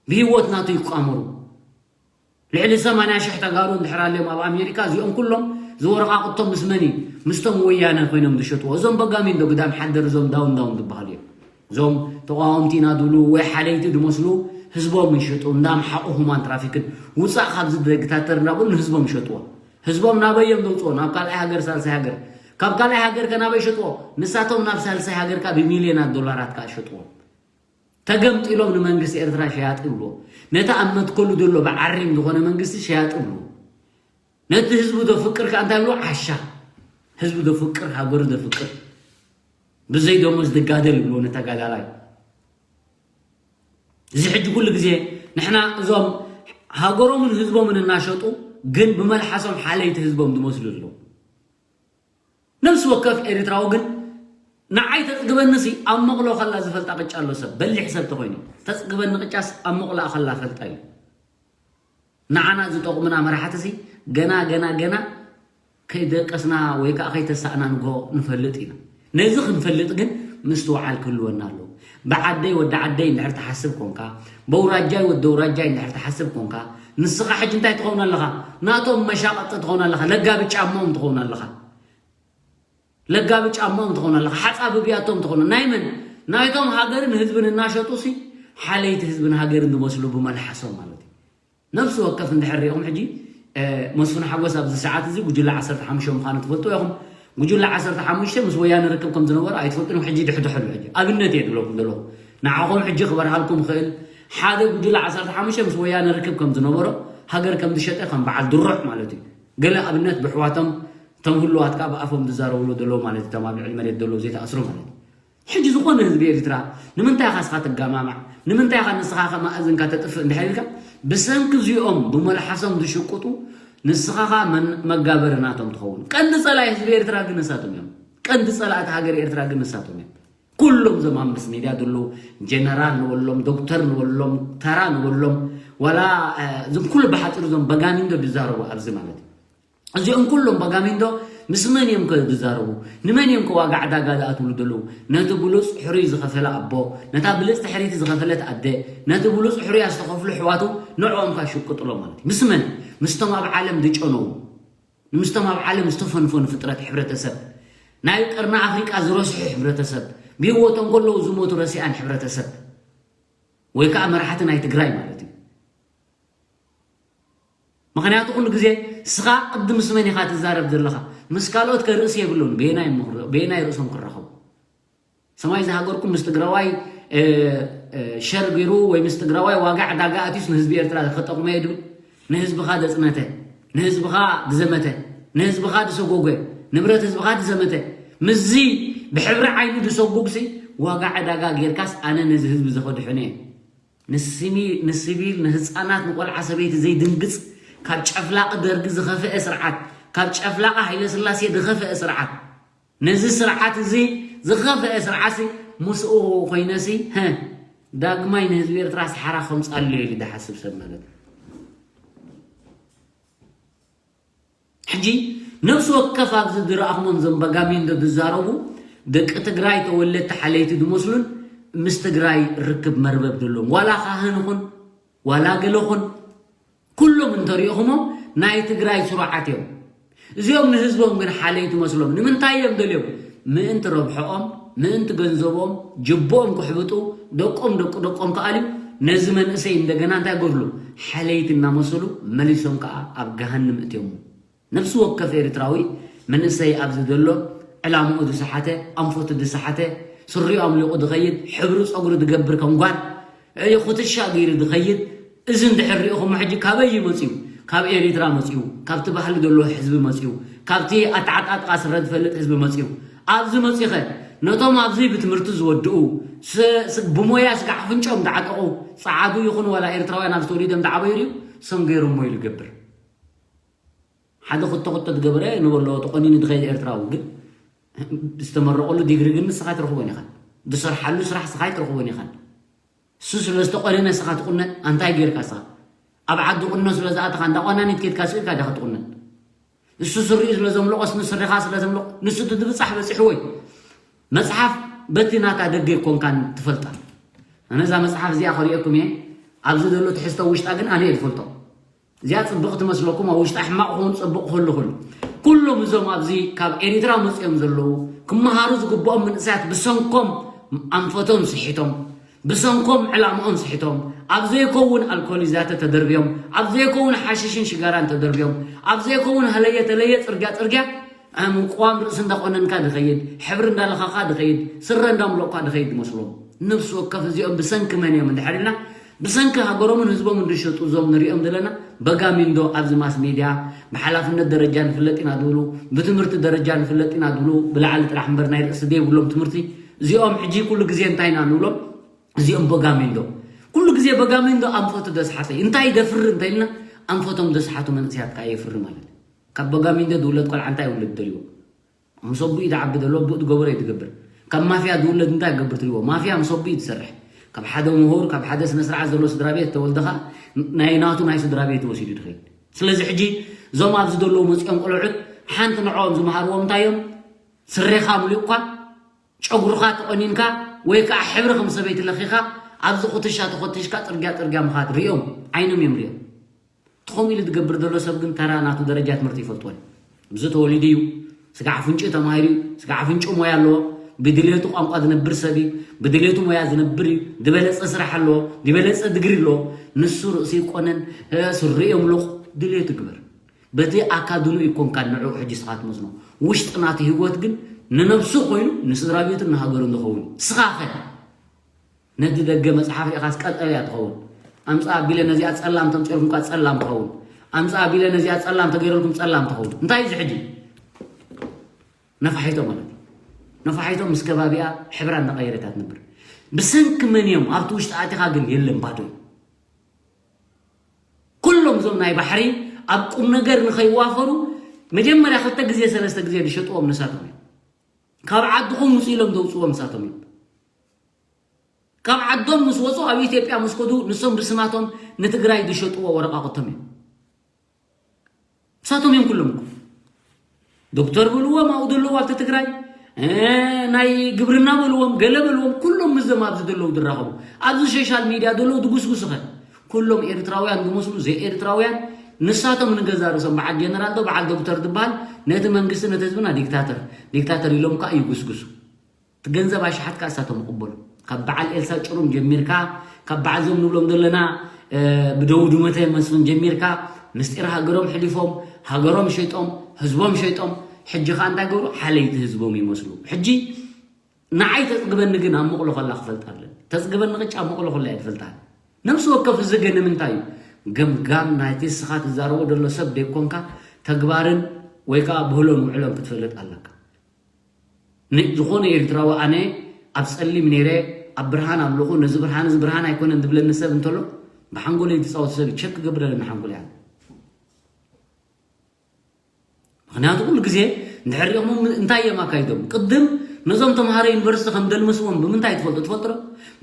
ብህይወት ናቱ ይቋመሩ። ልዕሊ ሰማንያ ሽሕ ተጋሩ እንድሕር ኣልዮም ኣብ ኣሜሪካ እዚኦም ኩሎም ዝወረቓቕቶም ምስ መን እዩ? ምስቶም ወያነ ኮይኖም ዝሸጥዎ እዞም በጋሚን ዶ ግዳም ሓደር እዞም ዳውን ዳውን ዝበሃሉ እዮም። እዞም ተቃወምቲ ኢና ዝብሉ ወይ ሓለይቲ ዝመስሉ ህዝቦም ይሸጡ እንዳምሓቑ ሁማን ትራፊክን ውፃእ ካብዚ ዲክታተር እንዳበሉ ንህዝቦም ይሸጥዎ። ህዝቦም ናበይ እዮም ዘውፅዎ? ናብ ካልኣይ ሃገር ሳልሳይ ሃገር። ካብ ካልኣይ ሃገር ከ ናበይ ይሸጥዎ? ንሳቶም ናብ ሳልሳይ ሃገር ከ ብሚልዮናት ዶላራት ከ ይሸጥዎ። ተገምጢሎም ንመንግስቲ ኤርትራ ሸያጢ ይብልዎ። ነቲ ኣብ መትከሉ ዘሎ ብዓሪም ዝኾነ መንግስቲ ሸያጢ ይብልዎ። ነቲ ህዝቡ ዘፍቅር ከኣ እንታይ ይብልዎ? ዓሻ። ህዝቡ ዘፍቅር፣ ሃገሩ ዘፍቅር፣ ብዘይ ደሞዝ ዝጋደል ይብልዎ ነተጋዳላይ። እዚ ሕጂ ኩሉ ግዜ ንሕና እዞም ሃገሮምን ህዝቦምን እናሸጡ ግን ብመልሓሶም ሓለይቲ ህዝቦም ዝመስሉ ኣለዉ። ነፍሲ ወከፍ ኤርትራዊ ግን ንዓይ ተጽግበኒ ሲ ኣብ መቕሎ ከላ ዝፈልጣ ቅጫ ኣሎ ሰብ በሊሕ ሰብ ተኾይኑ ተጽግበኒ ቅጫስ ኣብ መቕሎኣ ከላ ፈልጣ እዩ። ንዓና ዝጠቕሙና መራሕቲ ሲ ገና ገና ገና ከይደቀስና ወይ ከዓ ከይተሳእና ንጎ ንፈልጥ ኢና። ነዚ ክንፈልጥ ግን ምስትውዓል ክህልወና ኣለዎ። ብዓደይ ወዲ ዓደይ እንድሕር ትሓስብ ኮንካ፣ በውራጃይ ወዲ ኣውራጃይ እንድሕር ትሓስብ ኮንካ፣ ንስኻ ሕጂ እንታይ ትኸውን ኣለኻ? ናቶም መሻቐጢ ትኸውን ኣለኻ። ለጋቢ ጫማኦም ትኸውን ኣለኻ። ለጋቢ ጫማኦም ትኾን ኣለኻ፣ ሓጻቢ ብያቶም ትኾኑ። ናይ መን? ናይቶም ሃገርን ህዝብን እናሸጡ ሲ ሓለይቲ ህዝብን ሃገርን ዝመስሉ ብመልሓሶም ማለት እዩ። ነፍሲ ወከፍ እንድሕር ሪኢኹም ሕጂ፣ እ፣ መስፍን ሓጎስ ኣብዚ ሰዓት እዚ ጉጅለ ዓሰርተ ሓሙሽተ ምዃኑ ትፈልጡ ኢኹም። ጉጅለ ዓሰርተ ሓሙሽተ ምስ ወያነ ርክብ ከም ዝነበሮ ኣይትፈልጡን ኢኹም። ሕጂ ድሕድሐሉ ሕጂ ኣብነት እየ ዝብለኩም ዘለኹ። ንዓኹም ሕጂ ክበርሃልኩም ክእል ሓደ ጉጅለ ዓሰርተ ሓሙሽተ ምስ ወያነ ርክብ ከም ዝነበሮ ሃገር ከም ዝሸጠ ከም በዓል ድሩዕ ማለት እዩ። ገለ ኣብነት ብሕዋቶም እቶም ህሉዋት ከኣ ብኣፎም ዝዛረብሉ ዘለዉ ማለት እዩ። እቶም ኣብ ልዕሊ መሬት ዘለዉ ዘይተኣስሩ ማለት እዩ። ሕጂ ዝኾነ ህዝቢ ኤርትራ ንምንታይ ኢኻ ንስኻ ትጋማማዕ? ንምንታይ ኢኻ ንስኻ ከማእዝንካ ተጥፍእ እንድሕር ኢልካ፣ ብሰንኪ እዚኦም ብመልሓሶም ዝሽቅጡ ንስኻ ኸኣ መን-፣ መጋበሪ ናቶም ትኸውን። ቀንዲ ጸላኢ ህዝቢ ኤርትራ ግን ንሳቶም እዮም። ቀንዲ ጸላእቲ ሃገር ኤርትራ ግን ንሳቶም እዮም። ኩሎም እዞም ኣብ ምስ ሚድያ ዘለዉ ጀነራል ንበሎም፣ ዶክተር ንበሎም፣ ተራ ንበሎም፣ ዋላ፣ እ፣ እዞም ኩሉ ብሓጺሩ እዞም በጋሚንዶ ዝዛረቡ ኣብዚ ማለት እዩ። እዚኦም ኩሎም በጋሚንዶ ምስ መን እዮም ከ ዝዛረቡ? ንመን እዮም ከ ዋጋ ዕዳጋ ዝኣትውሉ ዘለዉ? ነቲ ብሉጽ ሕሩይ ዝኸፈለ ኣቦ፣ ነታ ብልጽቲ ሕርይቲ ዝኸፈለት ኣደ፣ ነቲ ብሉጽ ሕሩይ ዝተኸፍሉ ኣሕዋቱ ንዕኦም ከ ሽቅጥሎ ማለት እዩ። ምስ መን? ምስቶም ኣብ ዓለም ዝጨነዉ፣ ምስቶም ኣብ ዓለም ዝተፈንፈኑ ፍጥረት ሕብረተሰብ፣ ናይ ቀርኒ ኣፍሪቃ ዝረስሑ ሕብረተሰብ፣ ብህይወቶም ከለዉ ዝሞቱ ረሲኣን ሕብረተሰብ፣ ወይ ከኣ መራሕቲ ናይ ትግራይ ማለት እዩ። ምኽንያቱ ኩሉ ግዜ ስኻ ቅድሚ ምስ መን ኢኻ ትዛረብ ዘለኻ? ምስ ካልኦት ከ ርእሲ የብሉን። በየናይ እሞ ክረ-፣ በየናይ ርእሶም ክራኸቡ? ሰማይ ዝሃገርኩም ምስ ትግራዋይ፣ እ፣ እ፣ ሸር ገይሩ ወይ ምስ ትግራዋይ ዋጋ ዕዳጋ ኣትዩስ ንህዝቢ ኤርትራ ከጠቕሞ እየ ድብል? ንህዝብኻ ዘጽነተ፣ ንህዝብኻ ዝዘመተ፣ ንህዝብኻ ዝሰጎገ፣ ንብረት ህዝብኻ ዝዘመተ፣ ምስዚ ብሕብሪ ዓይኒ ዝሰጉግሲ ዋጋ ዕዳጋ ጌርካስ ኣነ ነዚ ህዝቢ ዘኸድሕኖ እየ። ንስሚ-፣ ንሲቪል፣ ንህፃናት፣ ንቆልዓ ሰበይቲ ዘይድንግፅ፣ ካብ ጨፍላቂ ደርጊ ዝኸፍአ ስርዓት፣ ካብ ጨፍላቂ ሃይለ ስላሴ ዝኸፍአ ስርዓት፣ ነዚ ስርዓት እዚ ዝኸፍአ ስርዓት ሲ ምስኡ ኮይነሲ፣ ሀ፣ ዳግማይ ንህዝቢ ኤርትራ ሰሓራ ከምፃሉ ኢሉ ዝሓስብ ሰብ ማለት እዩ። ሕጂ ነፍሲ ወከፍ ኣብዚ ዝረኣኹሞም እዞም በጋሚንዶ ዝዛረቡ ደቂ ትግራይ ተወለድቲ ሓለይቲ ዝመስሉን ምስ ትግራይ ርክብ መርበብ ዘለዎም ዋላ ካህን ይኹን ዋላ ገለ ኹን ኩሎም እንተሪእኹሞም ናይ ትግራይ ስሩዓት እዮም። እዚኦም ንህዝቦም ግን ሓለይቲ መስሎም ንምንታይ እዮም ደልዮም? ምእንቲ ረብሐኦም፣ ምእንቲ ገንዘቦም፣ ጅቦኦም ክሕብጡ፣ ደቆም ደቂ ደቆም ክኣልዩ ነዚ መንእሰይ እንደገና እንታይ ጎድሉ ሓለይቲ እናመሰሉ መሊሶም ከዓ ኣብ ገሃንም እትዮም። ነፍሲ ወከፍ ኤርትራዊ መንእሰይ ኣብዚ ዘሎ ዕላምኡ ዝሰሓተ፣ ኣንፈቱ ዝሰሓተ፣ ስሪኡ ኣምሊቑ ዝኸይድ፣ ሕብሪ ጸጉሪ ዝገብር ከም ጓል፣ እ፣ ኩትሻ ገይሩ ዝኸይድ፣ እዚ እንድሕር ሪኢኹሞ ሕጂ ካበይ እዩ መጺኡ? ካብ ኤሪትራ መጺኡ፣ ካብቲ ባህሊ ዘለዎ ህዝቢ መጺኡ፣ ካብቲ ኣተዓጣጥቓ ስረ ዝፈልጥ ህዝቢ መጺኡ። ኣብዚ መጺኸ ነቶም ኣብዚ ብትምህርቲ ዝወድኡ፣ ስ-፣ ስ-፣ ብሞያ ስጋዕ ኣፍንጫኦም ዝዓጠቑ ጸዓዱ ይኹን ዋላ ኤርትራውያን ኣብዚ ተወሊዶም ዝዓበዩ ድዩ? ሰም ገይሮሞ ኢሉ ይገብር። ሓደ ክቶ ክቶ ዝገበረ ንበሎ ተቆኒኑ ዝኸይድ ኤርትራዊ ግን ዝተመረቐሉ ዲግሪ ግን ንስኻ ትረኽቦን ኢኻን። ዝሰርሓሉ ስራሕ ስኻ ኣይትረኽቦን ኢኻን። እሱ ስለ ዝተቆነነ ስኻ ትቁነን፣ ኣንታይ ጌርካ ስኻ? ኣብ ዓዲ ቁኖ ስለ ዝኣተኻ እንዳቆናኒት ኬድካ ስኢልካ ዲኻ ትቁነን? እሱ ስሪኡ ስለ ዘምለቆስ ንስኻ ስለ ዘምለቆ ንሱ እቲ ዝብጻሕ በጺሕዎ እዩ። መጽሓፍ በቲ ናታ ደገ ኣይኮንካን ትፈልጣ። ኣነ እዛ መጽሓፍ እዚኣ ከርእየኩም እየ። ኣብዚ ዘሎ ትሕዝቶ ውሽጣ ግን ኣነ እየ ዝፈልጦ። እዚኣ ጽብቕ ትመስለኩም፣ ኣብ ውሽጣ ሕማቕ ክኸውን ጽቡቕ ክህሉ ክህሉ። ኩሎም እዞም ኣብዚ ካብ ኤሪትራ መጺኦም ዘለዉ ክመሃሩ ዝግብኦም መንእሰያት ብሰንኮም ኣንፈቶም ስሒቶም፣ ብሰንኮም ዕላምኦም ስሒቶም፣ ኣብ ዘይከውን ኣልኮሊዛተ ተደርብዮም፣ ኣብ ዘይከውን ሓሽሽን ሽጋራን ተደርብዮም፣ ኣብ ዘይከውን ሃለየ ተለየ ጽርግያ ጽርግያ ኣም ቅዋም ርእሲ እንዳቆነንካ ዝኸይድ፣ ሕብሪ እንዳለኻኻ ዝኸይድ፣ ስረ እንዳምለቕኳ ዝኸይድ ዝመስሎም። ነፍሲ ወከፍ እዚኦም ብሰንኪ መን እዮም እንድሕር ኢልና፣ ብሰንኪ ሃገሮምን ህዝቦምን ዝሸጡ እዞም ንሪኦም ዘለና በጋሚንዶ ኣብዚ ማስ ሜድያ ብሓላፍነት ደረጃ ንፍለጥ ኢና ዝብሉ፣ ብትምህርቲ ደረጃ ንፍለጥ ኢና ዝብሉ፣ ብላዕሊ ጥራሕ እምበር ናይ ርእሲ ዘይብሎም ትምህርቲ፣ እዚኦም ሕጂ ኩሉ ግዜ እንታይ ኢና ንብሎም? እዚኦም በጋሚንዶ። ኩሉ ግዜ በጋሚንዶ ኣንፈቱ ዘስሓተ እዩ። እንታይ ደፍሪ እንተኢልና፣ ኣንፈቶም ዘስሓቱ መንእሰያት ከኣ የፍሪ ማለት እዩ። ካብ በጋሚንዶ ዝውለድ ቆልዓ እንታይ ይውለድ ደልዎ? ምስ ኣቦኡ እዩ ዝዓቢ ዘሎ፣ ኣቦኡ ዝገበሮ እዩ ዝገብር። ካብ ማፍያ ዝውለድ እንታይ ይገብር ትሪእዎ? ማፍያ ምስ ኣቦኡ እዩ ዝሰርሕ። ካብ ሓደ ምሁር፣ ካብ ሓደ ስነ ስርዓት ዘሎ ስድራ ቤት ተወልደ ኸኣ ናይ ናቱ ናይ ስድራ ቤት ወሲዱ ዝኸይድ። ስለዚ ሕጂ እዞም ኣብዚ ዘለዉ መፂኦም ቆልዑት ሓንቲ ንዕኦም ዝመሃርዎም እንታይ እዮም? ስሬኻ ኣምሊቕኳ፣ ጨጉርኻ ተቆኒንካ፣ ወይ ከዓ ሕብሪ ከም ሰበይቲ ለኺኻ ኣብዚ ኩትሻ ተኾቲሽካ ፅርግያ ፅርግያ ምኻድ ሪኦም፣ ዓይኖም እዮም ሪኦም። እቲ ከምኡ ኢሉ ዝገብር ዘሎ ሰብ ግን ተራ ናቱ ደረጃ ትምህርቲ ይፈልጥዎ። ኣብዚ ተወሊዱ እዩ፣ ስጋዕ ኣፍንጭኡ ተማሂሩ እዩ፣ ስጋዕ ኣፍንጭኡ ሞያ ኣለዎ። ብድሌቱ ቋንቋ ዝነብር ሰብ እዩ፣ ብድሌቱ ሞያ ዝነብር እዩ። ዝበለጸ ስራሕ ኣለዎ፣ ዝበለጸ ድግሪ ኣለዎ። ንሱ ርእሱ ይቆነን፣ እ፣ ስሩ የምልቕ፣ ድሌቱ ግበር። በቲ ኣካድኑ ይኮንካ ንዕኡ ሕጂ ስኻ ትመዝኖ። ውሽጢ ናቱ ህይወት ግን ንነብሱ ኮይኑ ንስድራ ቤቱን ንሃገሩን ዝኸውን እዩ። ስኻ ኸ? ነቲ ደገ መጽሓፍ ርኢኻስ ቀጠልያ ትኸውን። ኣምጽኣ ኣቢለ ነዚኣ ጸላም ተምጺኦልኩም ከኣ ጸላም ትኸውን። ኣምጽኣ ኣቢለ ነዚኣ ጸላም ተገይረልኩም ጸላም ትኸውን። እንታይ እዩ እዚ ሕጂ? ነፋሒቶ ማለት እዩ። ነፋሒቶ ምስ ከባቢኣ ሕብራ እንዳቐየረት እያ ትነብር። ብሰንኪ መን እዮም ኣብቲ ውሽጢ ኣቲኻ ግን የለን፣ ባዶ እዩ። ኩሎም እዞም ናይ ባሕሪ ኣብ ቁም ነገር ንኸይዋፈሩ መጀመርያ ክልተ ግዜ ሰለስተ ግዜ ዝሸጥዎም ንሳቶም እዮም። ካብ ዓድኹም ውፁ ኢሎም ዘውፅዎም ንሳቶም እዮም። ካብ ዓዶም ምስ ወፁ ኣብ ኢትዮጵያ ምስ ከዱ ንሶም ብስማቶም ንትግራይ ዝሸጥዎ ወረቃቅቶም እዮም። ንሳቶም እዮም ኩሎም እኮ። ዶክተር በልዎም ኣብኡ ዘለዉ ኣብቲ ትግራይ፣ እ፣ ናይ ግብርና በልዎም፣ ገለ በልዎም፣ ኩሎም ምስዞም ኣብዚ ዘለዉ ዝራኸቡ፣ ኣብዚ ሶሻል ሚድያ ዘለዉ ዝጉስጉሱ ኸ? ኩሎም ኤርትራውያን ዝመስሉ ዘይኤርትራውያን፣ ንሳቶም ንገዛ ርእሶም በዓል ጀነራል ዶ በዓል ዶክተር ዝበሃል ነቲ መንግስቲ ነቲ ህዝብና ዲክታተር፣ ዲክታተር ኢሎም ከኣ ይጉስጉሱ። እቲ ገንዘብ ኣሽሓት ከኣ እሳቶም ይቕበሉ። ካብ በዓል ኤልሳ ጭሩም ጀሚርካ፣ ካብ በዓል ዞም ንብሎም ዘለና፣ እ፣ ብደው ድመተ መስፍን ጀሚርካ፣ ምስጢር ሃገሮም ሕሊፎም፣ ሃገሮም ሸይጦም፣ ህዝቦም ሸይጦም፣ ሕጂ ከኣ እንታይ ገብሩ? ሓለይቲ ህዝቦም ይመስሉ። ሕጂ ንዓይ ተጽግበኒ ግን ኣብ መቕሎ ከላ ክፈልጣ ኣለኒ። ተጽግበኒ ቅጫ ኣብ መቕሎ ከላ እየ ዝፈልጣ። ነፍሲ ወከፍ እዚ ግን ንምንታይ እዩ? ገምጋም ናይቲ ንስኻ ትዛረቦ ዘሎ ሰብ ደይኮንካ፣ ተግባርን ወይ ከኣ ብህሎን ውዕሎን ክትፈልጥ ኣለካ። ን-፣ ዝኾነ ኤርትራዊ ኣነ ኣብ ጸሊም ነይረ፣ ኣብ ብርሃን ኣለኹ፣ ነዚ ብርሃን፣ እዚ ብርሃን ኣይኮነን ዝብለኒ ሰብ እንተሎ፣ ብሓንጎለይ ዝጻወት ሰብ ቸክ ክገብር ኣለኒ ሓንጎለይ ኣነ። ምኽንያቱ ኩሉ ግዜ እንድሕር ሪኦሞ እንታይ እዮም ኣካይዶም? ቅድም ነዞም ተምሃሮ ዩኒቨርሲቲ ከም ደልመስዎም ብምንታይ ትፈልጡ? ትፈልጡ ዶ?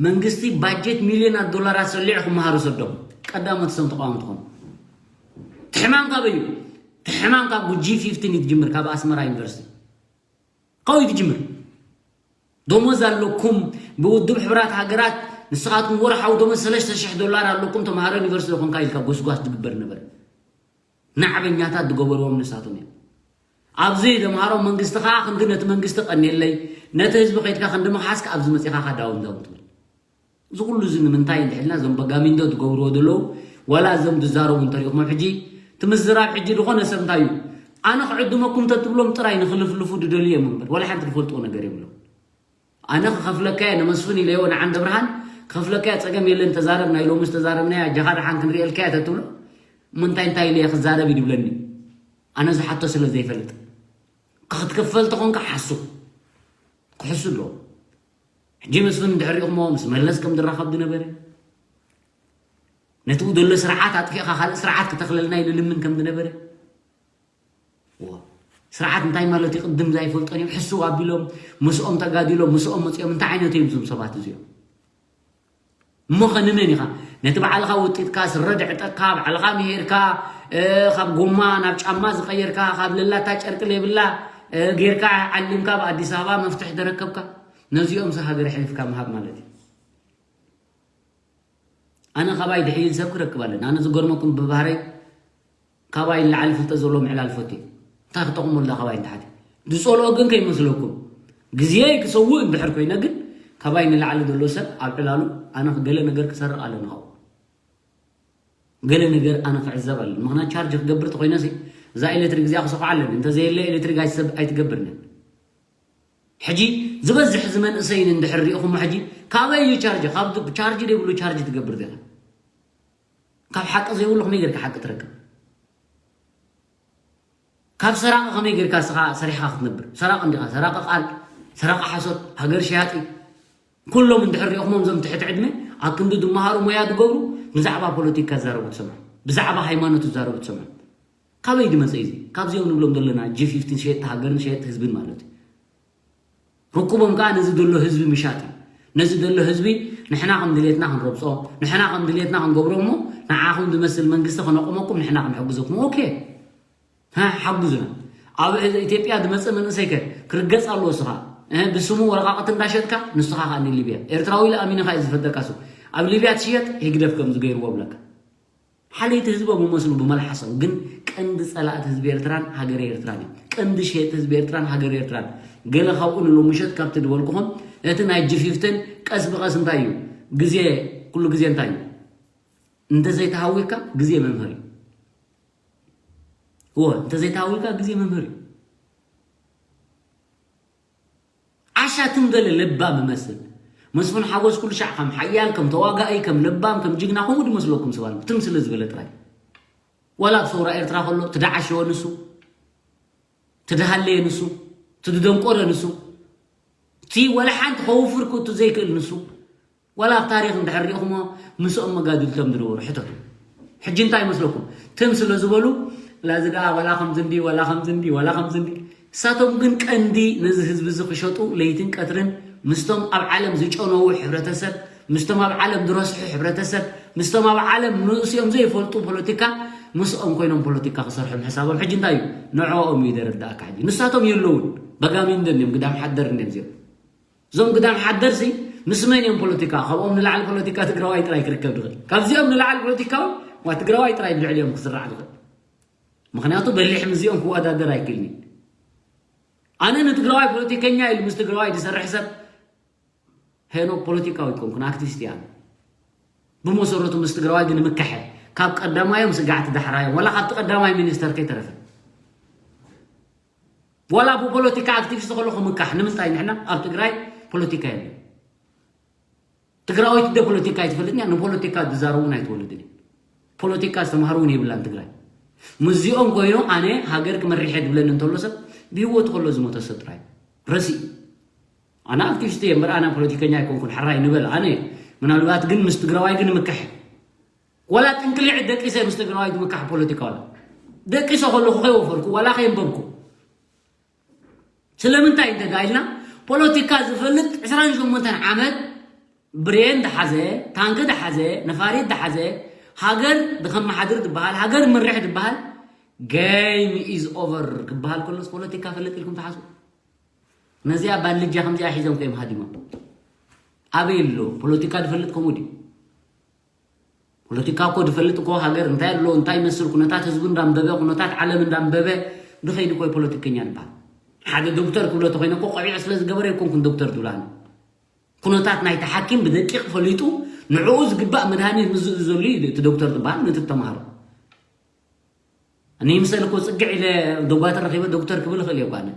መንግስቲ ባጀት ሚልዮናት ዶላራት ሰሊዑ ክመሃሩ ሰዶም። ቀዳሞት ሰም ተቃዋሚ ትኾኑ። እቲ ሕማም ካበይ እዩ? እቲ ሕማም ካብ ጂ ፊፍቲን እዩ ትጅምር፣ ካብ ኣስመራ ዩኒቨርሲቲ። ካብኡ እዩ ትጅምር። ደሞዝ ኣለኩም፣ ብውድብ ሕብራት ሃገራት ንስኻትኩም ወርሓዊ ደሞዝ ሰለስተ ሽሕ ዶላር ኣለኩም፣ ተምሃሮ ዩኒቨርሲቲ ዝኾንካ ኢልካ ጎስጓስ ዝግበር ነበረ። ናዕበኛታት ዝገበርዎም ንሳቶም እዮም። ኣብዚ ተምሃሮ መንግስቲ ኸዓ ክንዲ ነቲ መንግስቲ ቀንየለይ፣ ነቲ ህዝቢ ከይድካ ክንዲ ምኽሓስካ ኣብዚ መጺኻ ኸዓ ዳውን ዳውን ትብል። እዚ ኩሉ እዚ ንምንታይ እንድሕልና እዞም በጋሚንዶ ዝገብርዎ ዘለዉ፣ ዋላ እዞም ዝዛረቡ እንተሪእኹም ሕጂ፣ እቲ ምዝራብ ሕጂ ዝኾነ ሰብ እንታይ እዩ? ኣነ ክዕድመኩም ተትብሎም ጥራይ ንኽልፍልፉ ዝደልዩ እዮም እምበር፣ ዋላ ሓንቲ ዝፈልጥዎ ነገር የብሎም። ኣነ ክኸፍለካ እየ፣ ንመስፍን ኢለዮ፣ ንዓንደ ብርሃን ክኸፍለካ እየ፣ ጸገም የለን፣ ተዛረብ፣ ናይ ሎሚ ዝተዛረብናዮ፣ ኣጃኻ ደሓን ክንሪኤልካ እየ ተትብሎ፣ እሞ እንታይ እንታይ ኢለ እየ ክዛረብ እዩ ዝብለኒ? ኣነ ዝሓቶ ስለ ዘይፈልጥ። ክትክፈል ተኾንካ ሓሱ። ክሕሱ ኣለዎ። ሕጂ መስፍን እንድሕር ሪእኹሞ ምስ መለስ ከም ዝራኸብ ዝነበረ፣ ነቲ ዘሎ ስርዓት ኣጥፊእኻ ካልእ ስርዓት ክተኽለልና ኢሉ ልምን ከም ዝነበረ። እዋ፣ ስርዓት እንታይ ማለት እዩ? ቅድም ዘይፈልጦን እዮም። ሕስው ኣቢሎም፣ ምስኦም ተጋዲሎም፣ ምስኦም መፂኦም። እንታይ ዓይነት እዮም እዞም ሰባት እዚኦም? እሞ ኸ ንመን ኢኻ? ነቲ ባዕልኻ ወጢጥካ፣ ስረ ድዕጠካ፣ ባዕልኻ ምሄርካ፣ እ፣ ካብ ጎማ ናብ ጫማ ዝቐየርካ፣ ካብ ለላታ ጨርቂ ሌብላ፣ እ፣ ጌርካ ዓሊምካ፣ ኣብ ኣዲስ ኣበባ መፍትሒ ደረከብካ፣ ነዚኦም ሃገር ኣሕሊፍካ ምሃብ ማለት እዩ። ኣነ ካባይ ድሕይል ሰብ ክረክብ ኣለኒ። ኣነ ዝገርመኩም ብባህረይ ካባይ ንላዕሊ ፍልጠት ዘለዎ ምዕላል ፈትዩ። እንታይ ክጠቕሞ ኣላ ካባይ ንታሕቲ? ዝጸልኦ ግን ከይመስለኩም። ግዜ ክሰውእ እንድሕር ኮይነ ግን ካባይ ንላዕሊ ዘሎ ሰብ ኣብ ዕላሉ ኣነ ገለ ነገር ክሰርቕ ኣለኒ ካብኡ። ገለ ነገር ኣነ ክዕዘብ ኣለኒ። ምኽንያቱ ቻርጅ ክገብር ተኾይነ ሲ እዛ ኤሌክትሪክ እዚኣ ክሰኹዓ ኣለኒ። እንተዘየለ ኤሌክትሪክ ኣይትሰብ-፣ ኣይትገብርን እያ። ሕጂ ዝበዝሕ እዚ መንእሰይን እንድሕር ሪኢኹሞ ሕጂ ካበይ እዩ ቻርጅ? ካብ ቻርጅ ዘይብሉ ቻርጅ ትገብር ዲኻ? ካብ ሓቂ ዘይብሉ ከመይ ጌርካ ሓቂ ትረክብ? ካብ ሰራቂ ከመይ ጌርካ ንስኻ ሰሪሕኻ ክትነብር? ሰራቂ እንዲኻ፣ ሰራቂ ቃል፣ ሰራቂ ሓሶት፣ ሃገር ሸያጢ። ኩሎም እንድሕር ሪኢኹሞም እዞም ትሕቲ ዕድመ ኣብ ክንዲ ዝመሃሩ ሞያ ዝገብሩ ብዛዕባ ፖለቲካ ዝዛረቡ ትሰምዖም፣ ብዛዕባ ሃይማኖት ዝዛረቡ ትሰምዖም። ካበይ ዝመጸ እዩ እዚ? ካብዚኦም ንብሎም ዘለና ጂ ፊፍቲን ሸየጥቲ ሃገርን ሸየጥቲ ህዝብን ማለት እዩ። ርኩቦም ከኣ ነዚ ዘሎ ህዝቢ ምሻጥ እዩ። ነዚ ዘሎ ህዝቢ ንሕና ከም ድሌትና ክንረብጾ፣ ንሕና ከም ድሌትና ክንገብሮ እሞ ንዓኹም ዝመስል መንግስቲ ከነቑመኩም ንሕና ክንሕግዘኩም። ኦኬ። ሃ፣ ሓግዙና። ኣብ ኢትዮጵያ ዝመጽእ መንእሰይ ከ ክርገጽ ኣለዎ እስኻ? እ፣ ብስሙ ወረቓቕቲ እንዳሸጥካ ንስኻ ከኣ ንሊብያ። ኤርትራዊ ኢለ ኣሚነ ከኣ እዩ ዝፈልጠካ እሱ። ኣብ ሊብያ ትሽየጥ ህግደፍ ከም ዝገይርዎ ብለካ። ሓለይቲ ህዝቦም ይመስሉ ብመልሓሶም፣ ግን ቀንዲ ጸላእቲ ህዝቢ ኤርትራን ሃገረ ኤርትራን እዮም። ቀንዲ ሸየጥቲ ህዝቢ ኤርትራን ሃገረ ኤርትራን። ገለ ካብኡ ንሎሚ ምሸት ካብቲ ዝበልኩኹም፣ እቲ ናይ ጂ ፊፍቲን ቀስ ብቐስ እንታይ እዩ? ግዜ፣ ኩሉ ግዜ እንታይ እዩ? እንተዘይተሃዊካ ግዜ መምህር እዩ። እወ፣ እንተዘይተሃዊካ ግዜ መምህር እዩ። ዓሻ ትም በለ ለባም እመስል። መስፍን ሓጎስ ኩሉ ሻዕ ከም ሓያል፣ ከም ተዋጋኢ፣ ከም ለባም፣ ከም ጅግና ከምኡ ድመስለኩም ሰባት። ትም ስለ ዝበለ ጥራይ። ዋላ ኣብ ሰውራ ኤርትራ ከሎ ትደዓሸወ ንሱ፣ ትደሃለየ ንሱ፣ ትድደንቆረ ንሱ። እቲ ወላ ሓንቲ ከውፍር ክእቱ ዘይክእል ንሱ ዋላ ኣብ ታሪኽ እንድሕር ሪእኹሞ ምስኦም መጋድልቶም ዝነበሩ ሕተቱ። ሕጂ እንታይ ይመስለኩም? ትም ስለ ዝበሉ ላዚ ደኣ ዋላ ከምዚ እንዲ ዋላ ከምዚ እንዲ ዋላ ከምዚ እንዲ። እሳቶም ግን ቀንዲ ነዚ ህዝቢ እዚ ክሸጡ ለይትን ቀትርን ምስቶም ኣብ ዓለም ዝጨነዉ ሕብረተሰብ፣ ምስቶም ኣብ ዓለም ዝረስሑ ሕብረተሰብ፣ ምስቶም ኣብ ዓለም ንርእሲኦም ዘይፈልጡ ፖለቲካ ምስኦም ኮይኖም ፖለቲካ ክሰርሑ ምሕሳቦም ሕጂ እንታይ እዩ? ንዕኦም እዩ ዘረዳእካ። ሕጂ ንሳቶም የለውን፣ በጋሚንዶ እንዲዮም፣ ግዳም ሓደር እንዲዮም እዚኦም። እዞም ግዳም ሓደርሲ ምስ መን እዮም ፖለቲካ? ካብኦም ንላዕሊ ፖለቲካ ትግራዋይ ጥራይ ክርከብ ዝኽእል። ካብዚኦም ንላዕሊ ፖለቲካዊ ዋ ትግራዋይ ጥራይ ብልዕሊኦም ክስራዕ ዝኽእል። ምኽንያቱ በሊሕ ምስዚኦም ክወዳደር ኣይክእልን እዩ። ኣነ ንትግራዋይ ፖለቲከኛ ኢሉ ምስ ትግራዋይ ዝሰርሕ ሰብ ሄኖክ ፖለቲካዊ ኣይኮንኩን፣ ኣክቲቪስት እየ ኣነ። ብመሰረቱ ምስ ትግራዋይ ግን ምከሐ ካብ ቀዳማዮም ስጋዕቲ ዳሕራዮም ዋላ ካብቲ ቀዳማይ ሚኒስተር ከይተረፈ ዋላ ብፖለቲካ ኣክቲቪስት ከለኹ ምካሕ ንምንታይ ንሕና ኣብ ትግራይ ፖለቲካ የለን። ትግራዊት ደ ፖለቲካ ኣይትፈልጥን እያ፣ ንፖለቲካ ዝዛረቡ እውን ኣይትወልድን እያ። ፖለቲካ ዝተምሃሩ እውን የብላን ትግራይ። ምስዚኦም ኮይኑ ኣነ ሃገር ክመሪሕ እየ ዝብለኒ እንተሎ ሰብ ብህይወቱ ከሎ ዝሞተ ሰብ ጥራይ ረሲእ። ኣነ ኣክቲቪስት እየ እምበር ኣነ ፖለቲከኛ ኣይኮንኩን፣ ሕራይ ንበል ኣነ ምናልባት ግን ምስ ትግራዋይ ግን ምክሕ ዋላ ጥንቅሊዕ ደቂሰ ምስ ትግራዋይ ዝምካሕ ፖለቲካ ዋላ ደቂሰ ከለኹ ከይወፈርኩ ዋላ ከየንበብኩ ስለምንታይ እንተ ዳኢልና ፖለቲካ ዝፈልጥ ዕስራን ሸሞንተን ዓመት ብሬን ዝሓዘ ታንክ ዝሓዘ ነፋሪት ዝሓዘ ሃገር ዝከመሓድር ዝበሃል ሃገር ዝምርሕ ዝበሃል game is over ክበሃል ከሎስ ፖለቲካ ፈልጥ ኢልኩም ትሓስቡ? ነዚኣ ባልጃ ከምዚኣ ሒዞም ከዮም ሃዲሞም ኣበይ ኣሎ ፖለቲካ ዝፈልጥ ከምኡ ድዩ? ፖለቲካ እኮ ዝፈልጥ እኮ ሃገር እንታይ ኣሎ እንታይ ይመስል ኩነታት ህዝቡ እንዳንበበ ኩነታት ዓለም እንዳንበበ ዝኸይድ እኮ ፖለቲከኛ ዝበሃል ሓደ ዶክተር ክብሎ ተኮይነ እኮ ቆቢዕ ስለ ዝገበረ ይኮንኩን ዶክተር ዝብላኒ ኩነታት ናይቲ ሓኪም ብደቂቕ ፈሊጡ ንዕኡ ዝግባእ መድሃኒት ምስ ዝእዝዘሉ እዩ እቲ ዶክተር ዝበሃል ነቲ ተምሃሮ እኒ ምሰል እኮ ፅግዕ ኢለ ዶባተር ረኪበ ዶክተር ክብል ይኽእል እየ ጓነ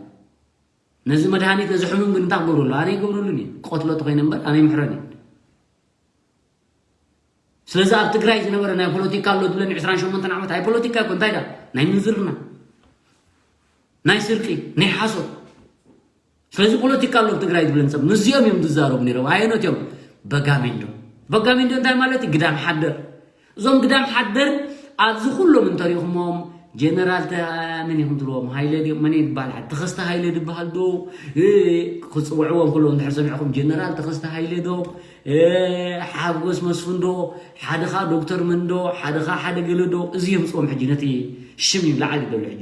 ነዚ መድሃኒት ነዚ ሕሙም ግን እንታይ ክገብረሉ ኣነ ይገብረሉን እየ ክቐትሎ ተኮይነ እምበር ኣነ ይምሕረን እየ ስለዚ ኣብ ትግራይ ዝነበረ ናይ ፖለቲካ ኣሎ ዝብለኒ ዕስራን ሸሞንተን ዓመት ኣይ ፖለቲካ ይኮ እንታይ ዳ ናይ ምንዝርና ናይ ስርቂ ናይ ሓሶት ስለዚ ፖለቲካ ኣሎ ኣብ ትግራይ ዝብለን ሰብ ምስዚኦም እዮም ዝዛረቡ ነይሮም ኣየኖት እዮም በጋሚንዶ በጋሚንዶ እንታይ ማለት እዩ ግዳም ሓደር እዞም ግዳም ሓደር ኣብዚ ኩሎም እንተሪኹሞም ጀነራል መን ኢኹም ትብልዎም ሃይለ ድዮም መን ይበሃል ተኸስተ ሃይለ ዝበሃል ዶ ክፅውዕዎም ከለዉ እንድሕር ሰሚዕኹም ጀነራል ተኸስተ ሃይለ ዶ ሓጎስ መስፍን ዶ ሓደ ኸዓ ዶክተር መን ዶ ሓደ ኸዓ ሓደ ገለ ዶ እዚ የምፅዎም ሕጂ ነቲ ሽም ይብላዓል ይደሎ ሕጂ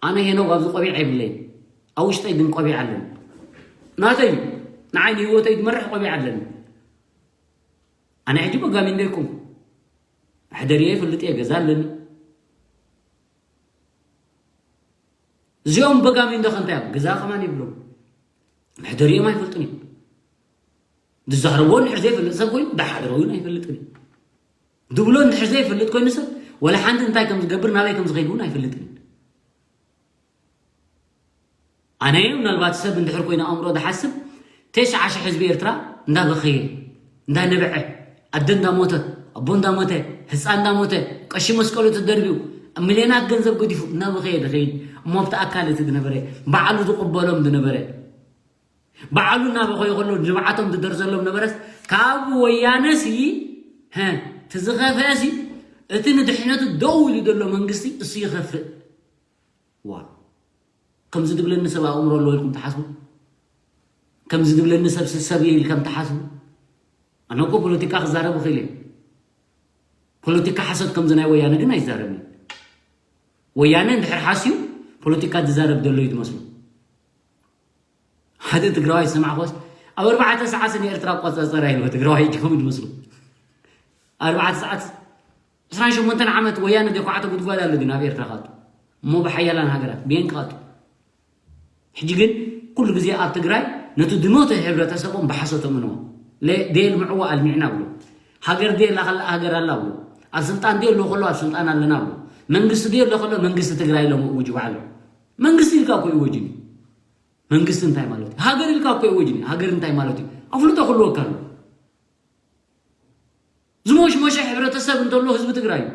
ኣነ ሄኖክ ኣብዚ ቆቢዕ የብለይ ኣብ ውሽጠይ ግን ቆቢዕ ኣለኒ ናተይ ንዓይ ንህይወተይ ዝመርሕ ቆቢዕ ኣለኒ ኣነ ሕጂ በጋሚ እንደ ይኮንኩ ሕደር እየ ይፈልጥ እየ ገዛ ኣለኒ እዚኦም በጋሚ እንደ ከንታይ ኣብ ገዛ ከማን ይብሎም ሕደር እዮም ኣይፈልጡን እዮም ዝዛረቦ እንድሕር ዘይፈልጥ ሰብ ኮይኑ ዳሓድሮ እውን ኣይፈልጥን እዩ ድብሎ እንድሕር ዘይፈልጥ ኮይኑ ሰብ ወላ ሓንቲ እንታይ ከም ዝገብር ናበይ ከም ዝኸይድ እውን ኣይፈልጥን እዩ ኣነ ምናልባት ሰብ እንድሕር ኮይኑ ኣእምሮ ዝሓስብ ተስዓ ሽሕ ህዝቢ ኤርትራ እንዳበኸየ እንዳነበዐ ኣደ እንዳሞተ ኣቦ እንዳሞተ ህፃን እንዳሞተ ቀሺ መስቀሉ ተደርቢው ሚልዮናት ገንዘብ ገዲፉ እናበኸየ ዝኸይድ እሞ ኣብቲ ኣካል እቲ ዝነበረ ባዕሉ ዝቕበሎም ዝነበረ ባዕሉ እናበኸዩ ከሎ ንብዓቶም ዝደርዘሎም ነበረስ ካብ ወያነ ሲ ትዝኸፍአ ሲ እቲ ንድሕነቱ ደው ኢሉ ዘሎ መንግስቲ እሱ ይኸፍእ ዋ ከምዚ ዝብለኒ ሰብ ኣእምሮ ኣለዎ ኢልኩም ትሓስቡ ከምዚ ዝብለኒ ሰብ ሰብ ኢልከም ትሓስቡ ኣነ እኮ ፖለቲካ ክዛረብ ይኽእል እየ ፖለቲካ ሓሶት ከምዚ ናይ ወያነ ግን ኣይዛረብን ወያነ እንድሕር ሓስዩ ፖለቲካ ዝዛረብ ዘሎ እዩ ትመስሉ ሓደ ትግራዋይ ዝሰማዕኮስ ኣብ ኣርባዕተ ሰዓት ንኤርትራ ኣቋፃፀራ ኢልዎ ትግራዋይ እጅ ከም ዝመስሉ ኣርባዕተ ሰዓት ዕስራን ሸሞንተን ዓመት ወያነ ዘይኳዓተ ጉድጓድ ኣሎ ግን ኣብ ኤርትራ ካቱ እሞ ብሓያላን ሃገራት ብየን ክኣቱ ሕጂ ግን ኩሉ ግዜ ኣብ ትግራይ ነቲ ድሞተ ሕብረተሰቦም ብሓሶት እምንዎ ደየልምዕዎ ኣልሚዕና ብሎ ሃገር ደየላ ከላ ሃገር ኣላ ብሎ ኣብ ስልጣን ደየሎ ከሎ ኣብ ስልጣን ኣለና ብሎ መንግስቲ ደየሎ ከሎ መንግስቲ ትግራይ ኢሎም እውጅ ባዕሎም መንግስቲ ኢልካ እኮ ይወጅን እዩ መንግስቲ እንታይ ማለት እዩ ሃገር ኢልካ እኮ ይወጅን እዩ ሃገር እንታይ ማለት እዩ ኣፍልጦ ክህልወካ ኣሎ ዝሞሽሞሸ ሕብረተሰብ እንተሎ ህዝቢ ትግራይ እዩ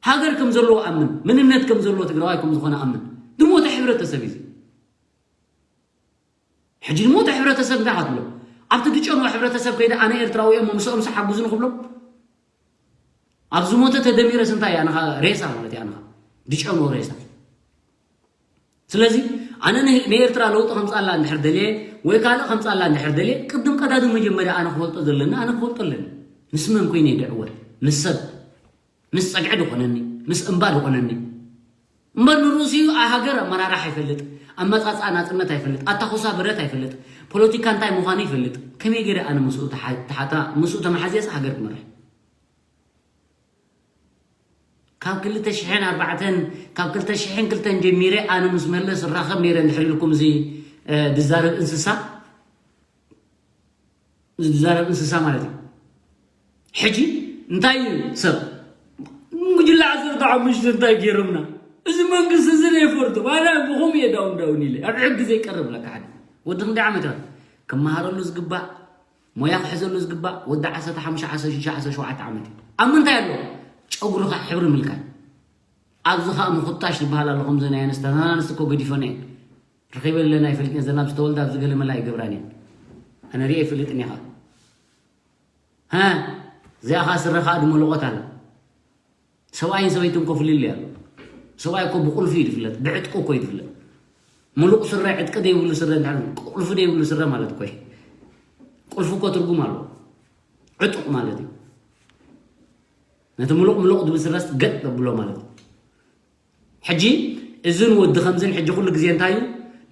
ሃገር ከም ዘለዎ ኣምን መንነት ከም ዘለዎ ትግራዋይ ከም ዝኾነ ኣምን ዝሞተ ሕብረተሰብ እዩ ሕጂ ዝሞተ ሕብረተሰብ እንታይ ክትብሎ? ኣብቲ ዝጨንዎ ሕብረተሰብ ከይደ ኣነ ኤርትራዊ እየ እሞ ምስኦም ሓግዙ ንክብሎም? ኣብ ዝሞተ ተደሚረስ እንታይ ኣነኻ ሬሳ ማለት እያ ኣነኻ ዝጨንዎ ሬሳ። ስለዚ ኣነ ንኤርትራ ለውጢ ከምፃላ እንድሕር ደልየ ወይ ካልእ ከምፃላ እንድሕር ደልየ ቅድም ቀዳድም መጀመርያ ኣነ ክፈልጦ ዘለና ኣነ ክፈልጦ ኣለኒ። ምስ መን ኮይነ ድዕወት? ምስ ሰብ ምስ ጸግዒ ድኾነኒ ምስ እምባ ድኾነኒ እምበር ንርእሲኡ ሃገር ኣመራራሕ ኣይፈልጥ፣ ኣመጻጽኣ ናጽነት ኣይፈልጥ፣ ኣታኹሳ ብረት ኣይፈልጥ፣ ፖለቲካ እንታይ ምዃኑ ይፈልጥ። ከመይ ገይረ ኣነ ምስኡ ተሓታ ምስኡ ተመሓዝየስ ሃገር ክመርሕ? ካብ ክልተ ሽሕን ኣርባዕተን ካብ ክልተ ሽሕን ክልተን ጀሚረ ኣነ ምስ መለስ ራኸብ ነይረ እንድሕር ኢልኩም እዚ ድዛረብ እንስሳ ዝዛረብ እንስሳ ማለት እዩ። ሕጂ እንታይ እዩ ሰብ ጉጅለ ዓሰርተ ሓሙሽተ እንታይ ገይሮምና? እዚ መንግስቲ እዚ ዘይፈርዱ ባላ ብኹም እየ ዳውን ዳውን ኢለ ኣብ ሕጊ ዘይቀርብ ለካ ሓደ ወዲ ክንደይ ዓመት ክመሃረሉ ዝግባእ ሞያ ክሕዘሉ ዝግባእ ወዲ ዓሰርተ ሓሙሽተ ዓሰርተ ሽዱሽተ ዓሰርተ ሸውዓተ ዓመት እዩ። ኣብ ምንታይ ኣሎ? ጨጉርኻ ሕብሪ ምልካይ ኣብዚ ከዓ ምኹጣሽ ዝበሃል ኣሎ ከምዚ ናይ ኣንስታት ኣንስቲ እኮ ገዲፈን እየን ረኺበ ኣለና ይፈልጥ እየ ዘናብ ዝተወልዳ ኣብዚ ገለ መላ ይገብራን እየን ኣነ ሪኤ ይፈልጥን እየ ከዓ እዚኣ ከዓ ስረ ከዓ ድመልቆት ኣለ ሰብኣይን ሰበይትን ኮፍልል እያ ሰብኣይ እኮ ብቁልፊ እዩ ዝፍለጥ ብዕጥቁ እኮ እዩ ዝፍለጥ ሙሉቅ ስረ ዕጥቂ ዘይብሉ ስረ እንዳ ቁልፊ ዘይብሉ ስረ ማለት እኮ ቁልፊ እኮ ትርጉም ኣለዎ ዕጡቅ ማለት እዩ ነቲ ምሉቕ ምሉቕ ዝብል ስረስ ገጥ ዘብሎ ማለት እዩ ሕጂ እዝን ወዲ ከምዝን ሕጂ ኩሉ ግዜ እንታይ እዩ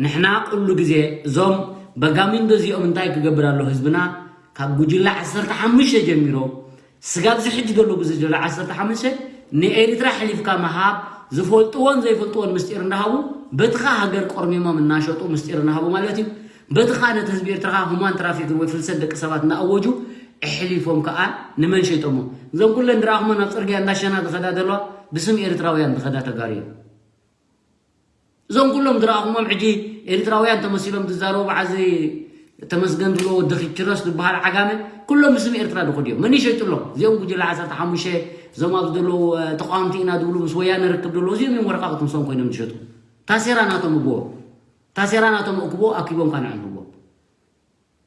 ንሕና ኩሉ ግዜ እዞም በጋሚንዶ እዚኦም እንታይ ክገብር ኣሎ ህዝብና ካብ ጉጅለ ዓሰርተ ሓሙሽተ ጀሚሮ ስጋብ እዚ ሕጂ ዘሎ ግዜ ዘሎ ዓሰርተ ሓሙሽተ ንኤሪትራ ሕሊፍካ ምሃብ ዝፈልጥዎን ዘይፈልጥዎን ምስጢር እንዳሃቡ በትኻ ሃገር ቆርሚሞም እናሸጡ ምስጢር እናሃቡ ማለት እዩ በትኻ ነቲ ህዝቢ ኤርትራ ሁማን ትራፊክ ወይ ፍልሰት ደቂ ሰባት እናኣወጁ ኣሕሊፎም ከኣ ንመን ሸይጦሞ? እዞም ኩለን ዝረኣኹመን ኣብ ጽርግያ እንዳሸና ዝኸዳ ዘለዋ ብስም ኤርትራውያን ዝኸዳ ተጋሩ እዮም። እዞም ኩሎም ዝረኣኹሞም ሕጂ ኤርትራውያን ተመሲሎም ዝዛረቡ በዓዚ ተመስገን ዝብሎ ወዲ ኪችረስ ዝበሃል ዓጋመ ኩሎም ብስም ኤርትራ ዝኸዱ እዮም። መን ይሸይጥሎም? እዚኦም ጉጅለ ዓሰርተ ሓሙሽተ እዞም ኣብዚ ዘለዉ ተቃወምቲ ኢና ዝብሉ ምስ ወያነ ርክብ ዘለዉ እዚኦም እዮም ወረቃቅቲ ምሶም ኮይኖም ዝሸጡ። ታሴራ ናቶም እግቦ ታሴራ ናቶም እክቦ ኣኪቦም ካንዕን ህቦም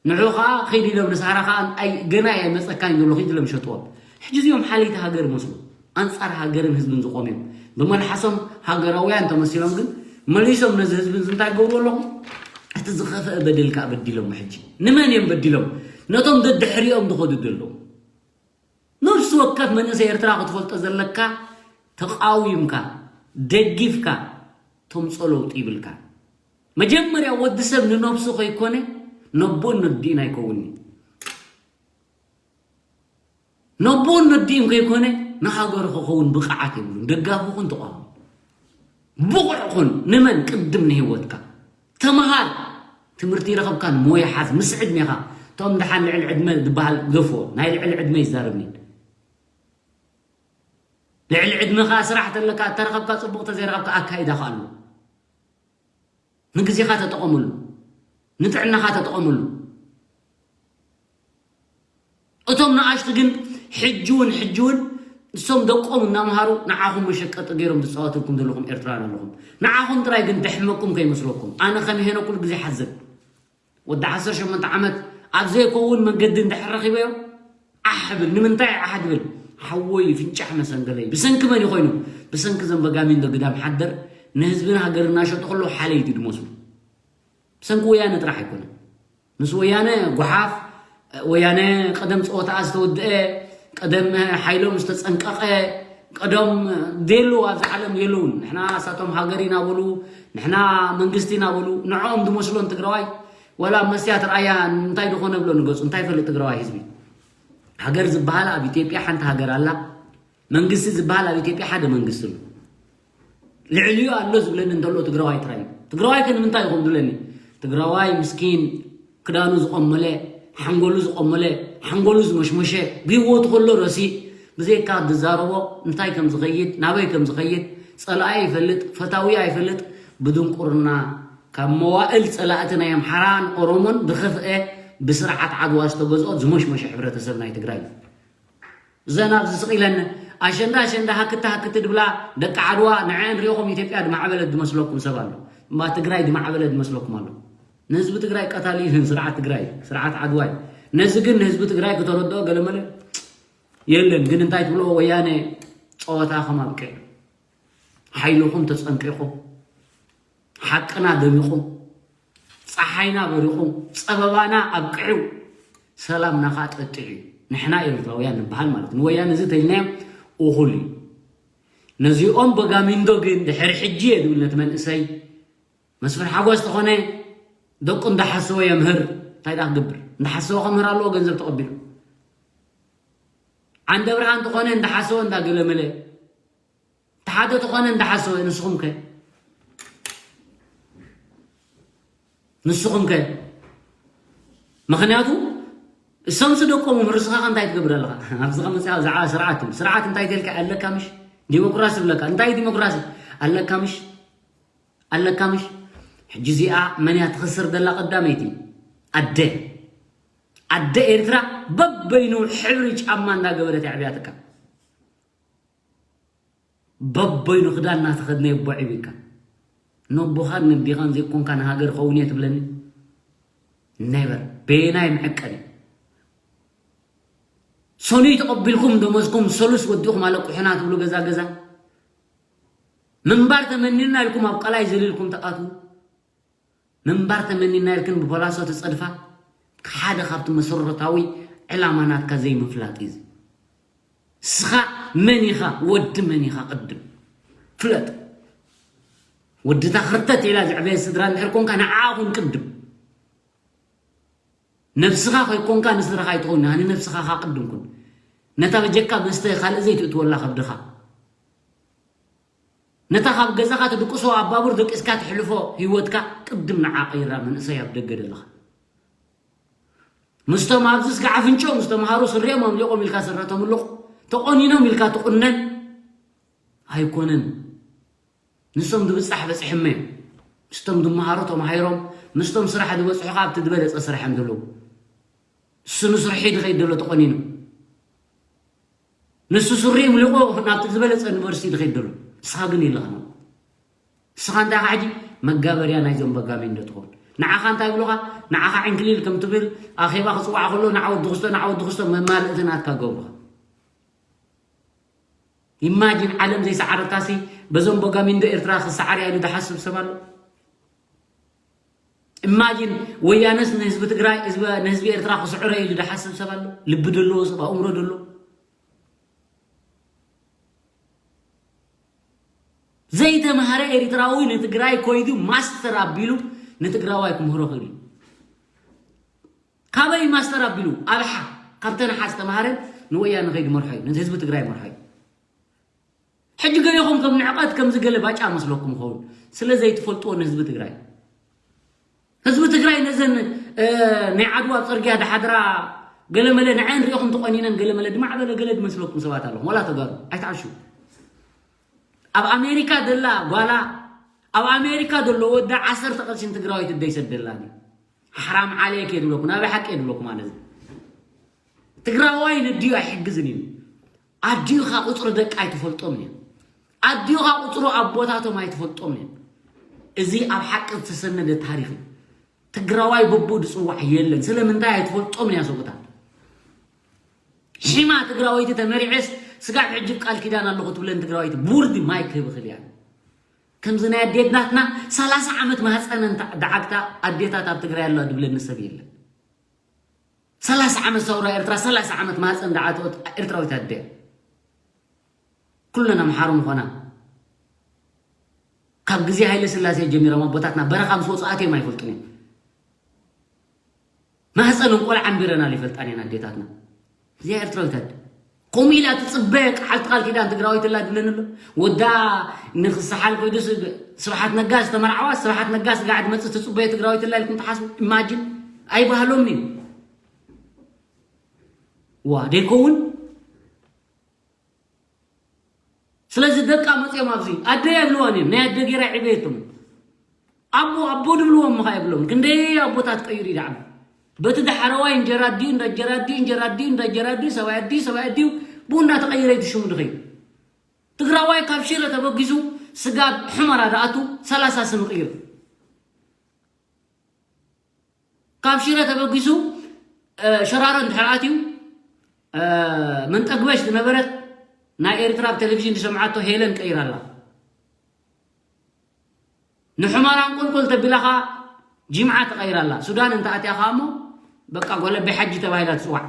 ንዑ ኸዓ ኺድ ኢሎም ንሳህራ ኸዓ ኣይ ገና እየ መፀካኝ ዘሎ ኺድ ኢሎም ሸጥዎም ሕጂ እዚኦም ሓለይቲ ሃገር ይመስሉ ኣንፃር ሃገርን ህዝብን ዝቆሙ እዮም ብመልሓሶም ሃገራውያን ተመሲሎም ግን መሊሶም ነዚ ህዝቢ እዚ እንታይ ገብሩ ኣለኹም እቲ ዝኸፍአ በደል ከዓ በዲሎም ሕጂ ንመን እዮም በዲሎም ነቶም ደድሕሪኦም ዝኸዱ ዘለዉ ነፍሲ ወከፍ መንእሰይ ኤርትራ ክትፈልጦ ዘለካ ተቃዊምካ ደጊፍካ ተምጾ ለውጢ ይብልካ መጀመርያ ወዲ ሰብ ንነብሱ ከይኮነ ነቦን ነዲኡን ኣይከውንኒ ነቦን ነዲኡን ከይኮነ ንሃገሩ ክኸውን ብቕዓት የብሉን ደጋፊ ኹን ተቃወም ብቑዕ ኹን ንመን ቅድም ንህይወትካ ተምሃር ትምህርቲ ይረኸብካን ሞያ ሓዝ ምስ ዕድሜኻ እቶም ድሓን ልዕሊ ዕድመ ዝበሃል ገፍዎ ናይ ልዕሊ ዕድመ ይዛረብኒ ልዕሊ ዕድመኻ ስራሕ ተለካ እተረኸብካ ፅቡቕ ተዘይረኸብካ ኣካይዳኻ ኣሎ ንግዜኻ ተጠቐመሉ ንጥዕናኻ ተጠቐመሉ እቶም ንኣሽቱ ግን ሕጂ እውን ሕጂ እውን እሶም ደቆም እናምሃሩ ንዓኹም መሸቀጢ ገይሮም ዝፃወትልኩም ዘለኹም ኤርትራውያን ኣለኹም ንዓኹም ጥራይ ግን ደሕመኩም ከይመስለኩም ኣነ ከም ሄነ ኩሉ ግዜ ሓዝን ወዲ ዓሰርተ ሸሞንተ ዓመት ኣብ ዘይከውን መንገዲ እንድሕር ረኺበዮ ዓሕ ብል ንምንታይ ዓሕ ድብል ሓወይ ፍንጫሕ መሰንገለይ ብሰንኪ መን ኮይኑ ብሰንኪ ዘንበጋሚን ግዳም ሓደር ንህዝብን ሃገር እናሸጡ ከለዉ ሓለይቲ ድመስሉ ብሰንኪ ወያነ ጥራሕ ኣይኮነ ምስ ወያነ ጓሓፍ ወያነ ቀደም ፀወታኣ ዝተወድአ ቀደም ሓይሎም ዝተፀንቀቐ ቀደም ደሉ ኣብዚ ዓለም የለውን ንሕና እሳቶም ሃገር ኢና በሉ ንሕና መንግስቲ ኢና በሉ ንዕኦም ዝመስሎን ትግራዋይ ዋላ መስትያት ርኣያ እንታይ ዝኾነ ብሎ ንገፁ እንታይ ፈልጥ ትግራዋይ ህዝቢ ሃገር ዝበሃል ኣብ ኢትዮጵያ ሓንቲ ሃገር ኣላ መንግስቲ ዝበሃል ኣብ ኢትዮጵያ ሓደ መንግስቲ ኣሎ ልዕሊኡ ኣሎ ዝብለኒ እንተሎ ትግራዋይ ጥራይ እዩ ትግራዋይ ከ ንምንታይ ይኹም ዝብለኒ ትግራዋይ ምስኪን ክዳኑ ዝቆመለ ሓንጎሉ ዝቆመለ ሓንጎሉ ዝመሽመሸ ብህይወቱ ከሎ ረሲእ ብዘይካ ዝዛረቦ እንታይ ከም ዝኸይድ ናበይ ከም ዝኸይድ ጸላኢ ይፈልጥ ፈታዊ ኣይፈልጥ ብድንቁርና ካብ መዋእል ጸላእቲ ናይ ኣምሓራን ኦሮሞን ዝኸፍአ ብስርዓት ዓድዋ ዝተገዝኦ ዝመሽመሸ ሕብረተሰብ ናይ ትግራይ እዩ ዘናብ ዝስቕ ኢለን ኣሸንዳ ኣሸንዳ ሃክቲ ሃክቲ ድብላ ደቂ ዓድዋ ንዐን ሪኦኹም ኢትዮጵያ ድማዕበለት ዝመስለኩም ሰብ ኣሎ እማ ትግራይ ድማዕበለት ዝመስለኩም ኣሎ ንህዝቢ ትግራይ ቀታሊ ይህን ስርዓት ትግራይ፣ ስርዓት ዓድዋይ። ነዚ ግን ንህዝቢ ትግራይ ክተረድኦ ገለመለ የለን። ግን እንታይ ትብልዎ? ወያነ ጸወታኹም ኣብቂዑ፣ ሓይልኹም ተጸንቂቑ፣ ሓቅና ደሚቑ፣ ጸሓይና በሪቑ፣ ጸበባና ኣብቂዑ፣ ሰላምና ኸኣ ጠጢዑ እዩ። ንሕና ኤርትራውያን ንበሃል ማለት ንወያነ እዚ ተይልናዮ እኹል እዩ። ነዚኦም በጋሚንዶ ግን ድሕሪ ሕጂ እየ ዝብል ነቲ መንእሰይ መስፍን ሓጎስ ተኾነ ደቁ እንዳሓሰወ የምህር። እንታይ ዳ ክገብር? እንዳሓሰወ ከምህር ኣለዎ፣ ገንዘብ ተቐቢሉ። ዓንደ ብርሃን ተኾነ እንዳሓሰወ እንዳገለመለ። ተሓደ ተኾነ እንዳሓሰወ። ንስኹም ከ? ንስኹም ከ? ምኽንያቱ እሶም ስደቆም ምህር፣ ንስኻ ከ እንታይ ትገብር ኣለኻ? ኣብዚ ከ መፅኣ ብዛዕባ ስርዓት ትብል። ስርዓት እንታይ ተልካ ኣለካ ምሽ? ዲሞክራሲ ብለካ። እንታይ ዲሞክራሲ ኣለካ ምሽ? ኣለካ ምሽ? ሕጂ እዚኣ መን እያ ትኽስር ዘላ? ቀዳመይቲ ኣደ። ኣደ ኤርትራ በበይኑ ሕብሪ ጫማ እንዳገበረት የዕብያትካ። በበይኑ ክዳን እናተኸድነ የቦ ዕቢካ። ነቦኻን ነዲኻን ዘይኮንካ ንሃገር ኸውን እየ ትብለኒ? ኔቨር። በየናይ መዐቀኒ? ሰኑይ ተቐቢልኩም ደሞዝኩም ሰሉስ ወዲኹም ኣለቁሑና ትብሉ ገዛ ገዛ። ምንባር ተመኒና ኢልኩም ኣብ ቀላይ ዘሊልኩም ተኣትዉ። ምንባር ተመኒና ኢልክን ብፖላሶ ትጸድፋ። ሓደ ካብቲ መሰረታዊ ዕላማ ናትካ ዘይምፍላጥ እዩ። ንስኻ መን ኢኻ? ወዲ መን ኢኻ? ቅድም ፍለጥ። ወድታ ክርተት ኢላ ዘዕበየ ስድራ እንድሕር ኮንካ ንዓኣ ኩን ቅድም። ነብስኻ ከይኮንካ ንስድራኻ ኣይትኾን፣ ንነብስኻ ኻ ቅድም ኩን። ነታ በጀካ መስተ ካልእ ዘይትእትወላ ከብድኻ። ነታ ካብ ገዛኻ ትድቅሶ ኣብ ባቡር ደቂስካ ትሕልፎ ህይወትካ ቅድም ንዓ ቀይራ፣ መንእሰይ ኣብ ደገ ደለኻ። ምስቶም ኣብዚ ስጋዕ ኣፍንጭኦም ዝተምሃሩ ስሪኦም ኣምሊቖም ኢልካ ስረ ተምልቕ፣ ተቖኒኖም ኢልካ ትቑነን ኣይኮነን። ንሶም ድብጻሕ በጽሕመ እዮም። ምስቶም ድመሃሩ ተማሂሮም፣ ምስቶም ስራሕ ዝበጽሑ ከኣ ኣብቲ ዝበለጸ ስራሕ እዮም ዘለዉ። እሱ ንስርሒ ድኸይድ ደሎ ተቖኒኑ። ንሱ ሱሪ ምልቆ ናብቲ ዝበለጸ ዩኒቨርሲቲ ድኸይድ ደሎ። ንስኻ ግን የለኻን። ንስኻ እንታይ ኢኻ ሕጂ? መጋበርያ ናይዞም በጋሚንዶ ትኸውን። ንዓኻ እንታይ ይብሉኻ? ንዓኻ ዕንክሊል ከም ትብል ኣኼባ ክጽዋዕ ከሎ ንዓ ወዲ ክስቶ፣ ንዓ ወዲ ክስቶ መማልእቲ ናትካ ገብሩኻ። ኢማጂን ዓለም ዘይሰዓረታሲ በዞም በጋሚንዶ ኤርትራ ክሰዓር እያ ኢሉ ድሓስብ ሰብ ኣሎ? ኢማጂን ወያነስ ንህዝቢ ትግራይ፣ ህዝቢ፣ ንህዝቢ ኤርትራ ክስዕሮ እዩ ኢሉ ድሓስብ ሰብ ኣሎ? ልቢ ደለዎ ሰብ፣ ኣእምሮ ደለዎ? ዘይተምሃረ ኤርትራዊ ንትግራይ ኮይዱ ማስተር ኣቢሉ ንትግራዋይ ክምህሮ ክእል እዩ። ካበይ ማስተር ኣቢሉ? ኣብሓ ካብ ተነሓ ዝተምሃረን ንወያነ ከይዱ መርሖ እዩ፣ ነቲ ህዝቢ ትግራይ መርሖ እዩ። ሕጂ ገሌኹም ከም ንዕቀት ከምዚ ገለ ባጫ መስለኩም ይኸውን፣ ስለ ዘይትፈልጥዎ ንህዝቢ ትግራይ። ህዝቢ ትግራይ ነዘን፣ እ፣ ናይ ዓድዋ ኣብ ጽርግያ ድሓድራ ገለመለ ንዐን ሪኢኹም ተቖኒነን፣ ገለመለ ድማዕበለ ገለ ድመስለኩም ሰባት ኣለኹም፣ ዋላ ተጋሩ ኣይትዓሹ። ኣብ ኣሜሪካ ደላ ጓላ፣ ኣብ ኣሜሪካ ደሎ ወዳ ዓሰርተ ቅርሺ ንትግራወይቲ ደይሰደላኒ። ሓራም ዓሌክ እየ ድብለኩም፣ ናበይ ሓቂ እየ ድብለኩም ማለት እዩ። ትግራዋይ ነዲኡ ኣይሕግዝን እዩ። ኣዲኡ ካ ቁፅሪ ደቂ ኣይትፈልጦም እዮም። ኣዲኡ ካ ቁፅሪ ኣቦታቶም ኣይትፈልጦም እዮም። እዚ ኣብ ሓቂ ዝተሰነደ ታሪክ እዩ። ትግራዋይ በቦ ዝፅዋዕ የለን። ስለምንታይ ኣይትፈልጦም እያ ሰብኡታት። ሒማ ትግራወይቲ ተመሪዐስ ስጋብ ሕጂ ቃል ኪዳን ኣለኹ ትብለን ትግራወይቲ ብውርዲ ማይ ክህብ እኽል እያ። ከምዚ ናይ ኣዴታትና ሰላሳ ዓመት ማህፀነን ታ-፣ ደዓግታ ኣዴታት ኣብ ትግራይ ኣለዋ ድብለኒ ሰብ የለን። ሰላሳ ዓመት ሰውራ ኤርትራ፣ ሰላሳ ዓመት ማህፀን ደዓተወት ኤርትራዊት ኣደ። ኩለን ኣምሓሩ ምኾና። ካብ ግዜ ሃይለ ስላሴ ጀሚሮም ኣቦታትና በረኻ ምስ ወፁ ኣትዮም ኣይፈልጡን እዮም። ማህፀን እንቆልዓ ኣንቢረናል ይፈልጣን እየን ኣዴታትና። እዚኣ ኤርትራዊት ኣደ። ከምኡ ኢላ ትፅበየ፣ ቃል ቃል ኪዳን ትግራወይቲ ኣላ ድብለኒ ኣሎ። ወዳ ንክሰሓል ኮይዱ ስ-፣ ስብሓት ነጋ ዝተመርዓዋ፣ ስብሓት ነጋ ስጋዕ ትመፅእ ትፅበየ ትግራወይቲ ኣላ ኢልኩም ትሓስቡ? ኢማጂን። ኣይባህሎምን እዩ። ዋ፣ ደይከውን? ስለዚ ደቃ መፅኦም ኣብዚ ኣደይ ኣይብልዋን እዮም። ናይ ኣደ ጌራ ዕበየቶም። ኣቦ፣ ኣቦ ድብልዎም ምኻ የብሎም። ክንደይ ኣቦታት ቀይሩ ይድዓም። በቲ ዳሕረዋይ እንጀራ ኣዲኡ፣ እንዳ እንጀራ ኣዲኡ፣ እንጀራ ኣዲኡ፣ እንዳ እንጀራ ኣዲኡ፣ ሰብኣይ ኣዲኡ፣ ሰብኣይ ኣዲኡ፣ ብኡ እንዳተቐየረ እዩ ሽሙ ድኸይድ። ትግራዋይ ካብ ሽረ ተበጊሱ ስጋብ ሑመራ ድኣቱ ሰላሳ ስም ይቕይር። ካብ ሽረ ተበጊሱ ሸራሮ እንድሕር ኣትዩ፣ መንጠግበሽ ዝነበረት ናይ ኤርትራ ኣብ ቴሌቪዥን ዝሰምዓቶ ሄለን ቀይራ ኣላ። ንሑመራን ቁልቁል ተቢላ ኸዓ ጂምዓ ተቐይራ ኣላ። ሱዳን እንተ ኣትያ ኸዓ እሞ በቃ ጓል ኣቢ ሓጂ ተባሂላ ትፅዋዕ።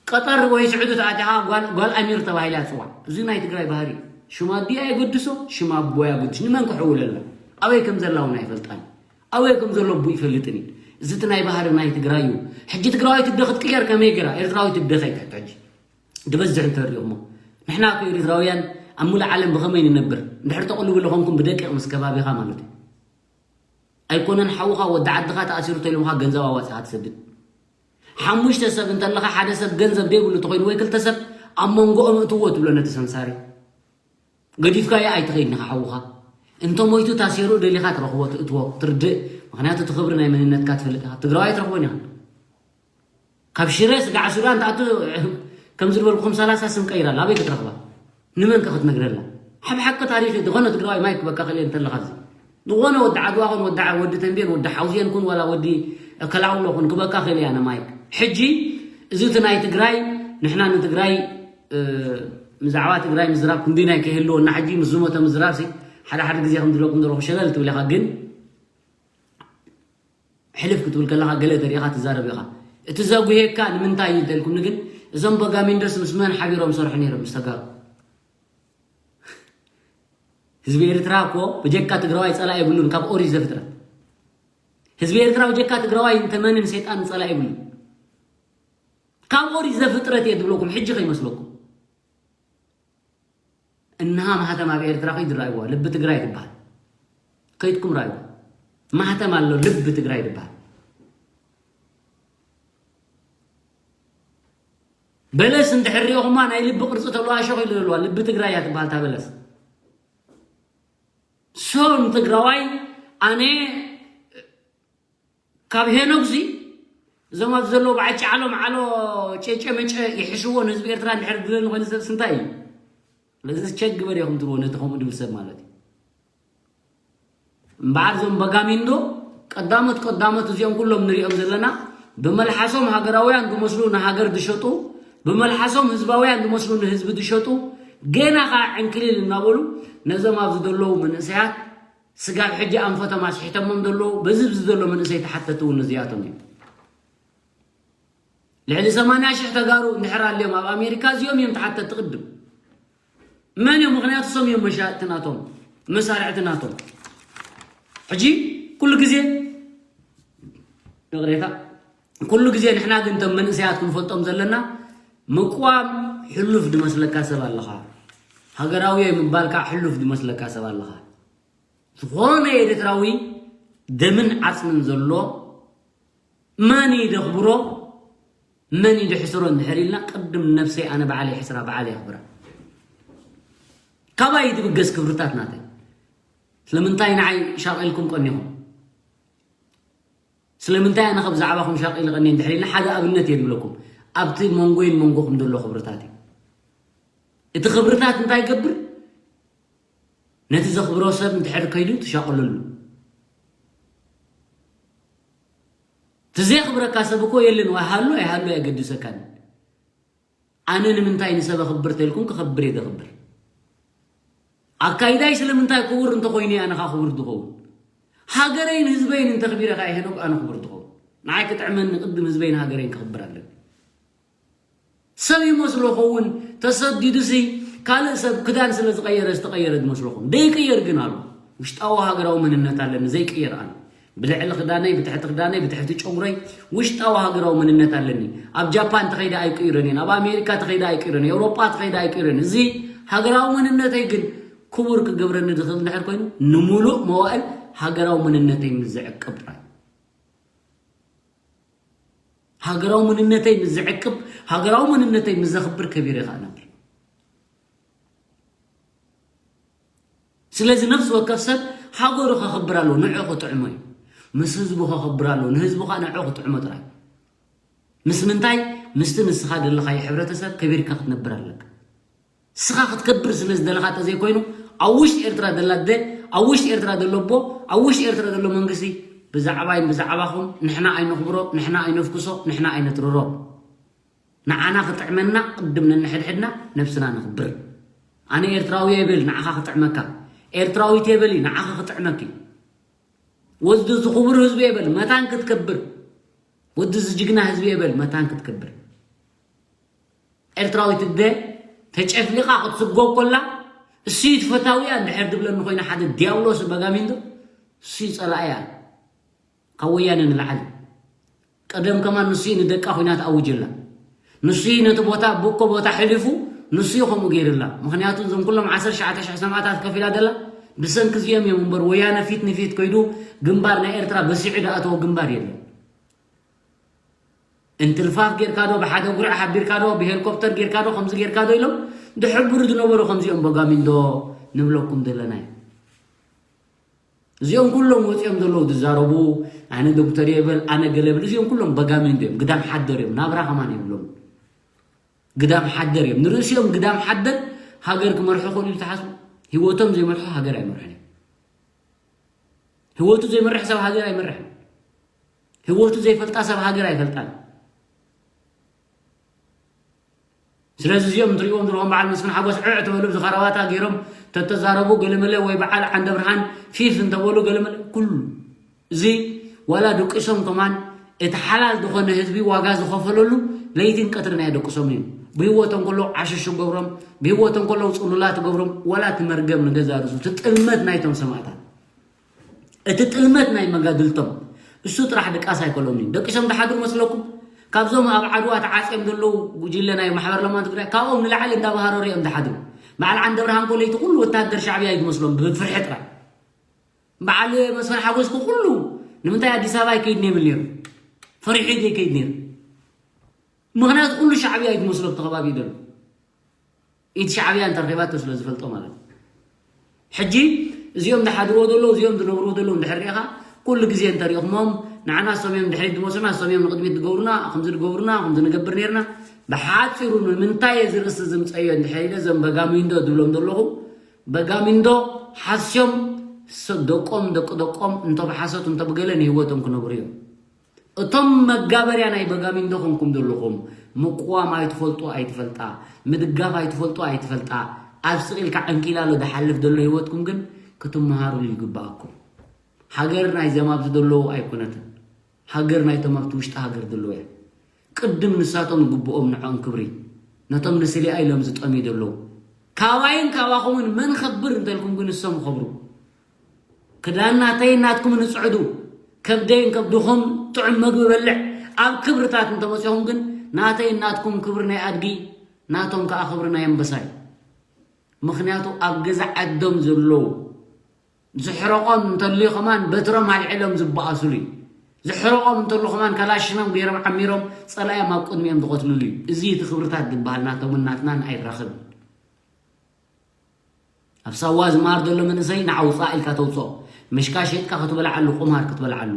ቀጠር ወይ ስዑዲ ተኣትያ ኸዓ ጓል ኣሚር ተባሂላ ትፅዋዕ። እዚ ናይ ትግራይ ባህሪ እዩ። ሽም ኣዲኣ የገድሶ፣ ሽም ኣቦኣ የገድስ። ንመን ክሕውለላ? ኣበይ ከም ዘላ እውን ኣይፈልጣን። ኣበይ ከም ዘሎ ኣቦ ይፈልጥን እዩ። እዚ እቲ ናይ ባህሪ ናይ ትግራይ እዩ። ሕጂ ትግራዋይ ትደ ክትቅየር ከመይ ገይራ ኤርትራዊ ትደ ከይትሕት ሕጂ? ዝበዝሕ እንተሪእኹሞ፣ ንሕና እኮ ኤርትራውያን ኣብ ሙሉእ ዓለም ብኸመይ ንነብር? እንድሕር ተቕልቡ ለኾንኩም ብደቂቕ ምስ ከባቢኻ ማለት እዩ። ኣይኮነን ሓውኻ ወዲ ዓድኻ ተኣሲሩ ተኢሎምኻ ገንዘብ ኣዋፂኻ ትሰድድ። ሓሙሽተ ሰብ እንተለኻ ሓደ ሰብ ገንዘብ ደይብሉ ተኾይኑ ወይ ክልተ ሰብ ኣብ መንጎኦም እትዎ ትብሎ ነቲ ሰምሳሪ። ገዲፍካዮ ኣይትኸይድን ኢኻ ሓውኻ። እንተ ሞይቱ ታሴሩ ደሊኻ ትረኽቦ ትእትዎ ትርድእ። ምኽንያቱ እቲ ክብሪ ናይ መንነትካ ትፈልጥ ኢኻ። ትግራዋይ ኣይትረኽቦን ኢኻ። ካብ ሽረ ስጋዕ ሱዳን ትኣቱ። ከም ዝበልኩኹም ሰላሳ ስም ቀይራ ኣላ። ኣበይ ክትረኽባ? ንመን ከ ክትነግረላ? ሓብ ሓቂ ታሪኽ እዩ። ዝኾነ ትግራዋይ ማይክ ክበካ ክእል እየ እንተለኻ እዚ ዝኾነ ወዲ ዓድዋ ኹን ወዲ ዓ- ወዲ ተንቤን ወዲ ሓውዜን ኩን ዋላ ወዲ ከላውሎ ኩን ክበካ ክእል እየ ኣነ ማይክ። ሕጂ እዚ እቲ ናይ ትግራይ ንሕና ንትግራይ እ፣ ብዛዕባ ትግራይ ምዝራብ ክንደይ ናይ ከይህልወና ሕጂ ምስ ዝሞተ ምዝራብ ሲ ሓደ ሓደ ግዜ ከም ዝብለኩም ዘለኹ ሸለል ትብል ኢኻ ግን ሕልፍ ክትብል ከለኻ ገለ ተሪኢኻ ትዛረብ ኢኻ። እቲ ዘጉሄካ ንምንታይ እዩ እንተልኩምኒ ግን እዞም በጋሚንዶስ ምስ መን ሓቢሮም ሰርሑ ነይሮም ምስ ተጋሩ? ህዝቢ ኤርትራ እኮ ብጀካ ትግራዋይ ጸላኢ የብሉን ካብ ኦሪት ዘፍጥረት። ህዝቢ ኤርትራ ብጀካ ትግራዋይ እንተ መንን ሰይጣን ጸላኢ የብሉን። ካብ ኦሪት ዘፍጥረት እየ ዝብለኩም ሕጂ ከይመስለኩም። እንሃ ማህተም ኣብ ኤርትራ ከይዱ ራእይዋ ልቢ ትግራይ ትበሃል። ከይድኩም ራእይዋ። ማህተም ኣሎ ልቢ ትግራይ ትበሃል። በለስ እንድሕር ሪኦኹማ ናይ ልቢ ቅርፂ ተለዋ ሸኽ ኢሉ ዘለዋ ልቢ ትግራይ እያ ትበሃል እታ በለስ። ሶም ትግራዋይ ኣነ ካብ ሄኖክ ዚ እዞም ኣብዚ ዘለዉ በዓል ጫዕሎ መዓሎ ጨጨ መጨ ይሕሽዎ ንህዝቢ ኤርትራ እንድሕር ድለኒ ኮይኑ ሰብስ እንታይ እዩ? ስለዚ ቸግ ግበር ኢኹም ትብልዎ ነቲ ከምኡ ድብል ሰብ ማለት እዩ። እምበኣር እዞም በጋሚንዶ ቀዳሞት ቀዳሞት እዚኦም ኩሎም ንሪኦም ዘለና ብመልሓሶም ሃገራውያን ዝመስሉ ንሃገር ዝሸጡ ብመልሓሶም ህዝባውያን ዝመስሉ ንህዝቢ ዝሸጡ ገና ከዓ ዕንክሊል እናበሉ ነዞም ኣብዚ ዘለዉ መንእሰያት ስጋብ ሕጂ ኣንፈቶም ኣስሒቶሞም ዘለዉ በዚ ብዚ ዘሎ መንእሰይ ተሓተቲ እውን እዚኣቶም እዮም። ልዕሊ ሰማንያ ሽሕ ተጋሩ እንድሕር ኣልዮም ኣብ ኣሜሪካ እዚኦም እዮም ተሓተቲ ቅድም መን እዮም? ምኽንያቱ ሶም እዮም መሻጥቲ ናቶም መሳርዕቲ ናቶም። ሕጂ ኩሉ ግዜ ይቕሬታ ኩሉ ግዜ ንሕና ግን እቶም መንእሰያት ክንፈልጦም ዘለና ምቋም ሕሉፍ ድመስለካ ሰብ ኣለኻ። ሃገራዊ ምባል ከዓ ሕሉፍ ድመስለካ ሰብ ኣለኻ። ዝኾነ ኤርትራዊ ደምን ዓፅምን ዘሎ መን ደኽብሮ መን ደሕስሮ እንድሕር ኢልና ቅድም ነብሰይ ኣነ ባዕለይ ሕስራ ባዕለይ ኣኽብራ። ካባይ ድብገስ ክብርታት ናተይ ስለምንታይ ንዓይ ሻቒልኩም ቀኒኹም? ስለምንታይ ኣነ ከብ ዛዕባኹም ሻቒል ቀኒ እንድሕር ኢልና ሓደ ኣብነት እየ ዝብለኩም ኣብቲ መንጎይን መንጎኹም ዘሎ ክብርታት እዩ። እቲ ክብርታት እንታይ ይገብር? ነቲ ዘኽብሮ ሰብ እንድሕር ከይዱ ትሻቐለሉ። እቲ ዘየኽብረካ ሰብ እኮ የለን ወይ ሃሉ ኣይሃሉ ኣይገድሰካን። ኣነ ንምንታይ ንሰብ ኣኽብር ተልኩም ክኸብር እየ ዘኽብር። ኣካይዳይ ስለምንታይ ክቡር እንተኾይኑ እየ ኣነኻ ክቡር ዝኸውን? ሃገረይን ህዝበይን እንተኽቢረ ከዓ ሄኖክ ኣነ ክቡር ዝኸውን። ንዓይ ክጥዕመኒ ቅድም ህዝበይን ሃገረይን ክኽብር ኣለኒ። ሰብ ይመስሎ ኸውን ተሰዲዱ ሲ ካልእ ሰብ ክዳን ስለ ዝቀየረ ዝተቀየረ ዝመስለኹም ደይቅየር ግን ኣሎ። ውሽጣዊ ሃገራዊ መንነት ኣለኒ ዘይቅየር ኣሎ። ብልዕሊ ክዳነይ ብትሕቲ ክዳነይ ብትሕቲ ጨጉረይ ውሽጣዊ ሃገራዊ መንነት ኣለኒ። ኣብ ጃፓን ተኸይደ ኣይቅይረን እየን ኣብ ኣሜሪካ ተኸይደ ኣይቅይረን ኤውሮጳ ተኸይደ ኣይቅይረን እዚ ሃገራዊ መንነተይ ግን ክቡር ክገብረኒ ዝኽእል እንድሕር ኮይኑ ንሙሉእ መዋእል ሃገራዊ መንነተይ ምስ ዝዕቅብ ጥራይ። ሃገራዊ መንነተይ ምስ ዝዕቅብ ሃገራዊ መንነተይ ምስ ዘኽብር ከቢረ ከዓ ነብር። ስለዚ ነፍሲ ወከፍ ሰብ ሃገሩ ከኽብር ኣለዎ ንዑ ክጥዕሞ እዩ። ምስ ህዝቡ ከኽብር ኣለዎ ንህዝቡ ከዓ ንዑ ክጥዕሞ ጥራይ። ምስ ምንታይ ምስቲ ንስኻ ዘለኻዮ ሕብረተሰብ ከቢርካ ክትነብር ኣለካ። ንስኻ ክትከብር ስለ ዝደለኻ ተዘይኮይኑ ኣብ ውሽጢ ኤርትራ ዘላ ኣደ ኣብ ውሽጢ ኤርትራ ዘሎ ኣቦ፣ ኣብ ውሽጢ ኤርትራ ዘሎ መንግስቲ ብዛዕባይን ብዛዕባኹም ንሕና ኣይነኽብሮ፣ ንሕና ኣይነፍክሶ፣ ንሕና ኣይነትርሮ። ንዓና ክጥዕመና ቅድም ነንሕድሕድና ነብስና ነኽብር። ኣነ ኤርትራዊ እየ በል ንዓኻ ክጥዕመካ፣ ኤርትራዊት እየ በሊ ንዓኻ ክጥዕመኪ። ወዲ እዚ ክቡር ህዝቢ እየ በል መታን ክትከብር፣ ወዲ እዚ ጅግና ህዝቢ እየ በል መታን ክትከብር። ኤርትራዊት እደ ተጨፍሊቓ ክትስጎ ኮላ እሱ እዩ እቲ ፈታዊያ እንድሕር ድብለኒ ኮይነ ሓደ ዲያብሎስ በጋሚንዶ እሱ እዩ ጸላእያ ካብ ወያነ ንላዕሊ። ቀደም ከማን ንሱ እዩ ንደቃ ኩናት ኣውጀላ። ንሱ እዩ ነቲ ቦታ ብኮ ቦታ ሕሊፉ ንሱ እዩ ከምኡ ገይርላ። ምኽንያቱ እዞም ኩሎም ዓሰርተ ትሽዓተ ሽሕ ሰማእታት ከፊላ ደላ ብሰንኪ እዚኦም እዮም እምበር ወያነ ፊት ንፊት ከይዱ ግንባር ናይ ኤርትራ በሲዑ ድኣተዎ ግንባር የለን። እንትልፋፍ ጌርካ ዶ ብሓደ ጉርዕ ሓቢርካ ዶ ብሄሊኮፕተር ጌርካ ዶ ከምዚ ጌርካ ዶ ኢሎም ድሕብሩ ዝነበሩ ከምዚኦም በጋሚንዶ ንብለኩም ዘለና እዩ። እዚኦም ኩሎም ወፂኦም ዘለዉ ዝዛረቡ ኣነ ዶክተር የበል ኣነ ገለብል እዚኦም ኩሎም በጋሚንዶ እዮም። ግዳም ሓደር እዮም። ናብራ ከማን የብሎም። ግዳም ሓደር እዮም። ንርእሲኦም ግዳም ሓደር ሃገር ክመርሑ ክእሉ ኢሉ ትሓስቡ? ህይወቶም ዘይመርሑ ሃገር ኣይመርሑን እዮም። ህይወቱ ዘይመርሕ ሰብ ሃገር ኣይመርሕን። ህይወቱ ዘይፈልጣ ሰብ ሃገር ኣይፈልጣን። ስለዚ እዚኦም ትሪእዎም ዘለኹም በዓል መስፍን ሓጎስ ዕዕ ትበሉ ብዚ ካራባታ ገይሮም ተተዛረቡ ገለመለ ወይ በዓል ዓንደ ብርሃን ፊፍ እንተበሉ ገለመለ ኩሉ እዚ ዋላ ደቂሶም ከማን እቲ ሓላል ዝኾነ ህዝቢ ዋጋ ዝኸፈለሉ ለይትን ቀትርን ኣየደቅሶም እዮም። ብህይወቶም ከለዉ ዓሸሹ ገብሮም፣ ብህይወቶም ከለዉ ጽሉላት ገብሮም፣ ዋላ እቲ መርገም ንገዛ ርእሱ፣ እቲ ጥልመት ናይቶም ሰማእታት፣ እቲ ጥልመት ናይ መጋድልቶም፣ እሱ ጥራሕ ድቃስ ኣይከሎምን እዩ። ደቂሶም ድሓድሩ መስለኩም? ካብዞም ኣብ ዓድዋ ተዓጽዮም ዘለዉ ጉጅለ ናይ ማሕበር ለማን ትግራይ፣ ካብኦም ንላዕሊ እንዳባህረሩ እዮም ድሓድሩ። በዓል ዓንደ ብርሃን ኮ ለይቲ ኩሉ ወታደር ሻዕብያ እዩ ዝመስሎም፣ ብፍርሒ ጥራይ። በዓል መስፍን ሓጎስ ኩሉ ንምንታይ ኣዲስ ኣበባ ኣይከይድን ይብል ነይሩ? ፈሪሑ እዩ ዘይከይድ ነይሩ። ምኽንያቱ ኩሉ ሻዕብያ እዩ ዝመስሎ ኣብቲ ከባቢ ዘሎ። ኢድ ሻዕብያ እንተረኺባቶ ስለ ዝፈልጦ ማለት እዩ። ሕጂ እዚኦም ዝሓድርዎ ዘለዉ፣ እዚኦም ዝነብርዎ ዘለዉ እንድሕር ርኢኻ፣ ኩሉ ግዜ እንተሪእኹሞም፣ ንዓና እሶም እዮም ድሕሪት ዝመፁና፣ እሶም እዮም ንቕድሚት ዝገብሩና፣ ከምዚ ዝገብሩና፣ ከምዚ ንገብር ነይርና። ብሓፂሩ ንምንታይ እየ ዝርእሲ ዝምፀዮ እንድሕር ኢለ፣ እዞም በጋሚንዶ ዝብሎም ዘለኹ፣ በጋሚንዶ ሓስዮም፣ ስ-፣ ደቆም፣ ደቂ ደቆም እንተብሓሰቱ እንተብገለ ንህይወቶም ክነብሩ እዮም። እቶም መጋበርያ ናይ በጋሚንዶ ኮንኩም ዘለኹም፣ ምቅዋም ኣይትፈልጡ ኣይትፈልጣ፣ ምድጋፍ ኣይትፈልጡ ኣይትፈልጣ፣ ኣብ ስቕ ኢልካ ዕንኪላሎ ዝሓልፍ ዘሎ ህይወትኩም ግን ክትመሃሩሉ ይግብኣኩም። ሃገር ናይዞም ኣብዚ ዘለዉ ኣይኮነትን። ሃገር ናይቶም ኣብቲ ውሽጢ ሃገር ዘለዉ እያ። ቅድም ንሳቶም ይግብኦም ንዕኦም ክብሪ። ነቶም ንስሊኣ ኢሎም ዝጠምዩ ዘለዉ። ካባይን ካባኹምን መን ኸብር እንተልኩም ግን ንሶም ይኸብሩ። ክዳን ናተይን ናትኩምን ንጽዕዱ። ከብደይን ከብድኹም ጥዑም መግቢ በልዕ። ኣብ ክብርታት እንተመጺኹም ግን ናተይን ናትኩም ክብሪ ናይ ኣድጊ፣ ናቶም ከኣ ክብሪ ናይ ኣንበሳ እዩ። ምኽንያቱ ኣብ ገዛ ዓዶም ዘለዉ ዝሕረቖም እንተልዩ ከማን በትሮም ኣልዒሎም ዝበኣሱሉ እዩ። ዝሕረቖም እንተሉ ከማን ካላሽኖም ገይሮም ዓሚሮም ጸላእዮም ኣብ ቅድሚኦም ዝቐትልሉ እዩ። እዚ እቲ ክብርታት ዝበሃል ናቶምን ናትናን ኣይራኸብን። ኣብ ሳዋ ዝመሃር ዘሎ መንእሰይ ንዓ ውጻእ ኢልካ ተውጽኦ። ምሽካ ሸይጥካ ክትበልዓሉ፣ ቁማር ክትበልዓሉ።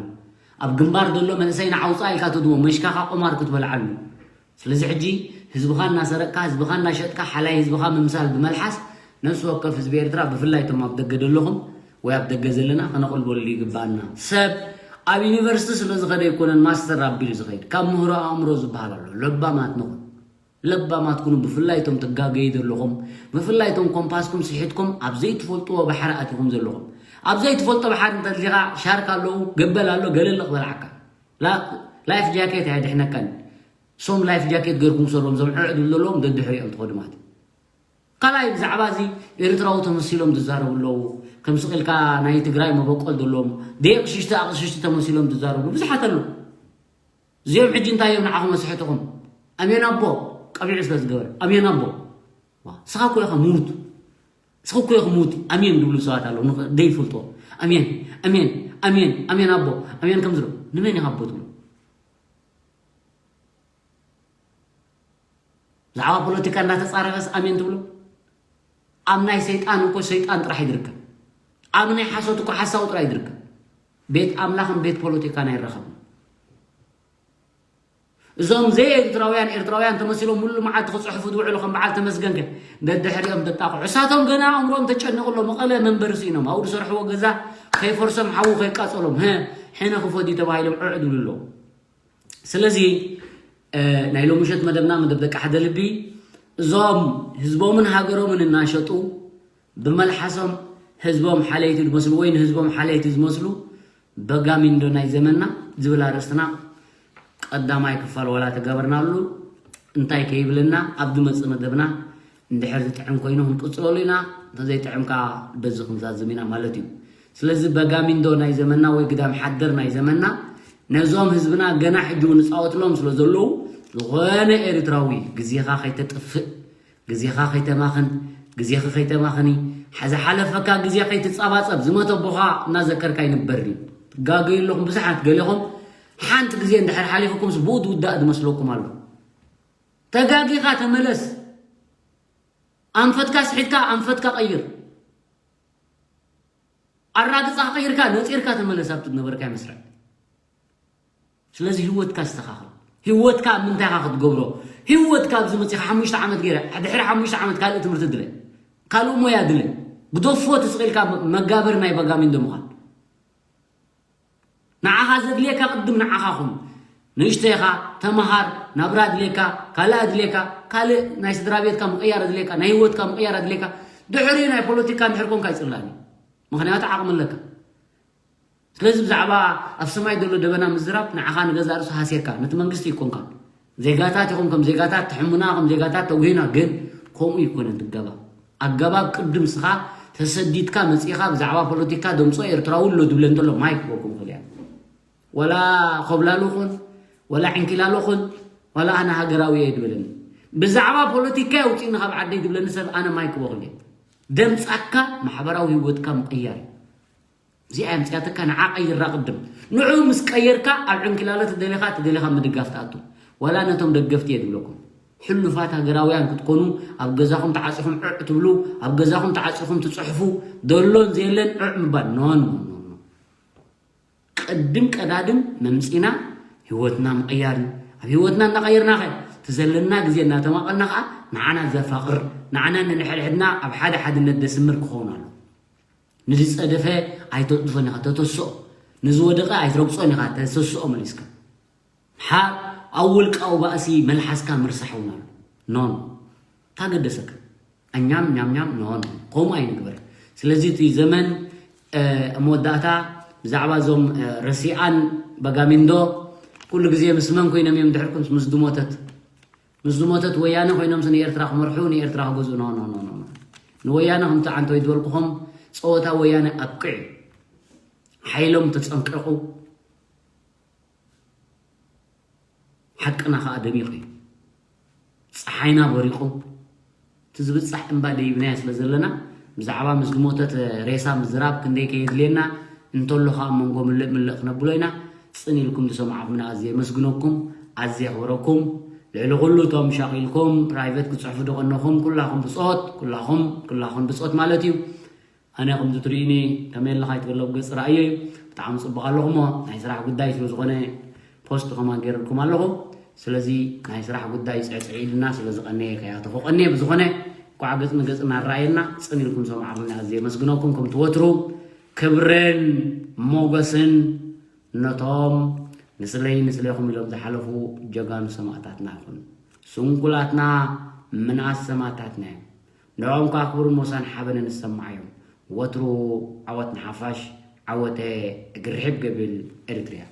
ኣብ ግንባር ዘሎ መንእሰይ ንዓ ውጻእ ኢልካ ተድሞ፣ ምሽካኻ ቁማር ክትበልዓሉ። ስለዚ ሕጂ ህዝብኻ እናሰረቅካ፣ ህዝብኻ እናሸጥካ፣ ሓላይ ህዝብኻ ምምሳል ብመልሓስ፣ ነፍሲ ወከፍ ህዝቢ ኤርትራ፣ ብፍላይ እቶም ኣብ ደገ ዘለኹም ወይ ኣብ ደገ ዘለና፣ ከነቕልበሉ ይግባኣና። ሰብ ኣብ ዩኒቨርሲቲ ስለ ዝኸደ ኣይኮነን ማስተር ኣቢሉ ዝኸይድ። ካብ ምህሮ ኣእምሮ ዝበሃል ኣሎ። ለባማት ንኹን። ለባማት ኩኑ፣ ብፍላይ እቶም ትጋገዩ ዘለኹም፣ ብፍላይ እቶም ኮምፓስኩም ስሒትኩም ኣብ ዘይትፈልጥዎ ባሕሪ ኣቲኹም ዘለኹም። ኣብ ዘይትፈልጦ ባሕሪ እንተሊኻ ሻርክ ኣለዉ፣ ገበል ኣሎ፣ ገለለቕ በልዓካ። ላ-፣ ላይፍ ጃኬት ኣየድሕነካን። ሶም ላይፍ ጃኬት ገይርኩም ሰዶም፣ ዞም ዕዕ ዝብሉ ዘለዎም ደድሕሪኦም ትኸዱ ማለት እዩ። ካልኣይ ብዛዕባ እዚ ኤርትራዊ ተመሲሎም ዝዛረቡ ኣለዉ። ከም ስቕ ኢልካ ናይ ትግራይ መበቆል ዘለዎም ደየቕሽሽቲ ኣቕሽሽቲ ተመሲሎም ዝዛረቡ ብዙሓት ኣለዉ። እዚኦም ሕጂ እንታይ እዮም ንዓኹም መስሕትኹም? ኣሜን ኣቦ ቀቢዑ ስለ ዝገበረ ኣሜን ኣቦ። ዋ፣ ንስኻ እኮ ኢኻ ሙት። ንስኻ እኮ ኢኻ ሙት። ኣሜን ዝብሉ ሰባት ኣለዉ። ንኽ-፣ ዘይፈልጥዎ። ኣሜን፣ ኣሜን፣ ኣሜን፣ ኣሜን ኣቦ፣ ኣሜን ከም ዝብሉ። ንመን ኢኻ ኣቦ ትብሉ? ብዛዕባ ፖለቲካ እንዳተጻረፈስ ኣሜን ትብሉ? ኣብ ናይ ሰይጣን እኮ ሰይጣን ጥራሕ እዩ ዝርከብ። ኣብ ናይ ሓሶት እኮ ሓሳዊ ጥራሕ እዩ ዝርከብ። ቤት ኣምላኽን ቤት ፖለቲካን ኣይራኸብን። እዞም ዘይኤርትራውያን ኤርትራውያን ተመሲሎም ሙሉ መዓልቲ ክፅሕፉ ዝውዕሉ ከም በዓል ተመስገንከ ደድሕሪኦም ተጣቕዑ። እሳቶም ገና ኣእምሮም ተጨኒቑ ኣሎ። መቐለ መንበሪ ስኢኖም ኣብኡ ዝሰርሕዎ ገዛ ከይፈርሶም ሓዉ ከይቃፀሎም ሕነ ክፈዲ ተባሂሎም ዕዕ ድብሉ ኣለዉ። ስለዚ ናይ ሎምሸት መደብና መደብ ደቂ ሓደ ልቢ እዞም ህዝቦምን ሃገሮምን እናሸጡ ብመልሓሶም ህዝቦም ሓለይቲ ዝመስሉ ወይ ንህዝቦም ሓለይቲ ዝመስሉ በጋሚንዶ ናይ ዘመንና ዝብል ኣርእስትና ቀዳማይ ክፋል ዋላ ተገበርናሉ እንታይ ከይብልና ኣብ ዝመፅእ መደብና እንድሕር ዝጥዕም ኮይኑ ክንቅፅለሉ ኢና። እንተዘይጥዕምካ በዚ ክንዛዝም ኢና ማለት እዩ። ስለዚ በጋሚንዶ ናይ ዘመንና ወይ ግዳም ሓደር ናይ ዘመንና ነዞም ህዝብና ገና ሕጂ እውን ንፃወትሎም ስለ ዘለዉ ዝኾነ ኤርትራዊ ግዜኻ ከይተጥፍእ ግዜኻ ከይተማኽን ግዜኺ ከይተማኽኒ ዝሓለፈካ ግዜ ከይትፃባፀብ ዝመተ ኣቦኻ እናዘከርካ ይንበር ድዩ? ትጋገዩ ኣለኹም ብዙሓት ገሌኹም ሓንቲ ግዜ እንድሕር ሓሊፉኩምስ ብኡ ዝውዳእ ዝመስለኩም ኣሎ። ተጋጊኻ ተመለስ። ኣንፈትካ ስሒትካ ኣንፈትካ ቀይር። ኣራግፃ ቀይርካ ነፂርካ ተመለስ ኣብቲ ዝነበርካዮ መስርዕ። ስለዚ ህይወትካ ኣስተኻኽል። ህይወትካ ኣብ ምንታይ ኢኻ ክትገብሮ? ህይወትካ ኣብዚ መፂኻ ሓሙሽተ ዓመት ገይረ ድሕሪ ሓሙሽተ ዓመት ካልእ ትምህርቲ ድለ ካልእ ሞያ ድለ ግደፎ ተስቒልካ መጋበሪ ናይ በጋሚንዶ ምዃን ንዓኻ ዘድልየካ ቅድም ንዓኻ ኹን። ንእሽተይኻ ተመሃር ናብራ ድልየካ ካልእ ኣድልየካ ካልእ ናይ ስድራ ቤትካ ምቕያር ኣድልየካ ናይ ህይወትካ ምቕያር ኣድልየካ ድሕሪኡ ናይ ፖለቲካ እንድሕር ኮንካ ይፅላኒ ምኽንያቱ ዓቕሚ ኣለካ። ስለዚ ብዛዕባ ኣብ ሰማይ ዘሎ ደበና ምዝራብ ንዓኻ ንገዛእ ርእሱ ሃስየካ ነቲ መንግስቲ ይኮንካ ዜጋታት ኢኹም ከም ዜጋታት ትሕሙና ከም ዜጋታት ተውሂና ግን ከምኡ ይኮነን ትገባ ኣገባብ ቅድም ስኻ ተሰዲድካ መጺኻ ብዛዕባ ፖለቲካ ደምጾ ኤርትራዊ ኣሎ ድብለ እንተሎ ማይ ክበኩም ክልያ ወላ ኮብላሉ ኹን ወላ ዕንኪላሎ ኹን ወላ ኣነ ሃገራዊ እየ ድብለኒ ብዛዕባ ፖለቲካ የውፅእኒ ካብ ዓደይ ድብለኒ ሰብ ኣነ ማይ ክበኩል እየ ደምፃካ ማሕበራዊ ህይወትካ ምቕያር እዩ እዚኣ ኣምፅኣትካ ንዓ ቀይራ ቅድም ንዑ ምስ ቀየርካ ኣብ ዕንኪላለ ትደሊኻ ትደሊኻ ምድጋፍ ትኣቱ ዋላ ነቶም ደገፍቲ እየ ዝብለኩም ሕሉፋት ሃገራውያን ክትኮኑ ኣብ ገዛኹም ተዓፂኹም ዕዕ ትብሉ ኣብ ገዛኹም ተዓፂኹም ትፅሕፉ ደሎን ዘየለን ዕዕ ምባል ኖን ቅድም ቀዳድም መምፂና ህይወትና ምቕያር እዩ ኣብ ህይወትና እናቐየርና ኸ እቲ ዘለና ግዜ እናተማቐልና ኸዓ ንዓና ዘፋቕር ንዓና ንንሕድሕድና ኣብ ሓደ ሓድነት ደስምር ክኸውን ኣሎ ንዝፀደፈ ኣይተፅድፎን ኢኻ ተተስኦ ንዝወደቐ ኣይትረግፆን ኢኻ ተሰስኦ መሊስካ ሓር ኣብ ውልቃዊ ባእሲ መልሓስካ ምርሳሕ እውን ኣሎ ኖን ታገደሰካ ኣኛም ኛም ኛም ኖን ከምኡ ኣይንግበር ስለዚ እቲ ዘመን መወዳእታ ብዛዕባ እዞም ረሲኣን በጋሚንዶ ኩሉ ግዜ ምስ መን ኮይኖም እዮም ድሕርኩም ምስ ዝሞተት ምስ ዝሞተት ወያነ ኮይኖምስ ንኤርትራ ክመርሑ ንኤርትራ ክገዝኡ ኖ ኖ ኖ ኖ ንወያነ ከምቲ ዓንተወይ ዝበልኩኹም ፀወታ ወያነ ኣብቅዕ ሓይሎም ተፀንቀቁ ሓቅና ከዓ ደሚቑ እዩ ፀሓይና በሪቑ እቲ ዝብፃሕ እምባ ደይብናዮ ስለ ዘለና ብዛዕባ ምስ ዝሞተት ሬሳ ምዝራብ ክንደይ ከየድልየና እንተሎ ከዓ መንጎ ምልእ ምልእ ክነብሎ ኢና ፅን ኢልኩም ዝሰማዕኹምና ኣዝየ የመስግነኩም ኣዝየ የኽብረኩም ልዕሊ ኩሉ እቶም ሻቒልኩም ፕራይቨት ክፅሕፉ ዝቐነኹም ኩላኹም ብፆት ኩላኹም ኩላኹም ብፆት ማለት እዩ ኣነ ከምዚ ትርእዩኒ ከመይ ኣለኻ ይትበሎ ኣብ ገፅ ረኣዮ እዩ ብጣዕሚ ፅቡቕ ኣለኹ እሞ ናይ ስራሕ ጉዳይ ስለ ዝኾነ ፖስት ከማን ገይረልኩም ኣለኹ ስለዚ ናይ ስራሕ ጉዳይ ፅዕፅዕ ኢልና ስለ ዝቐነየ ከያተኹ ቀንየ ብዝኾነ እንኳዕ ገፅ ንገፅ እናረኣየና ፅን ኢልኩም ሰማዕኹምኒ ኣዝየ የመስግነኩም ከምቲ ወትሩ ክብርን ሞገስን ነቶም ንስለይ ንስሌኹም ኢሎም ዝሓለፉ ጀጋኑ ሰማእታትና ይኹን ስንኩላትና ምንኣስ ሰማእታትና እዮም ንዕኦም ከዓ ክብርን ሞሳን ሓበንን ዝሰማዓዮም ወትሩ ዓወት ንሓፋሽ ዓወተ እግርሕብ ገብል ኤሪትርያ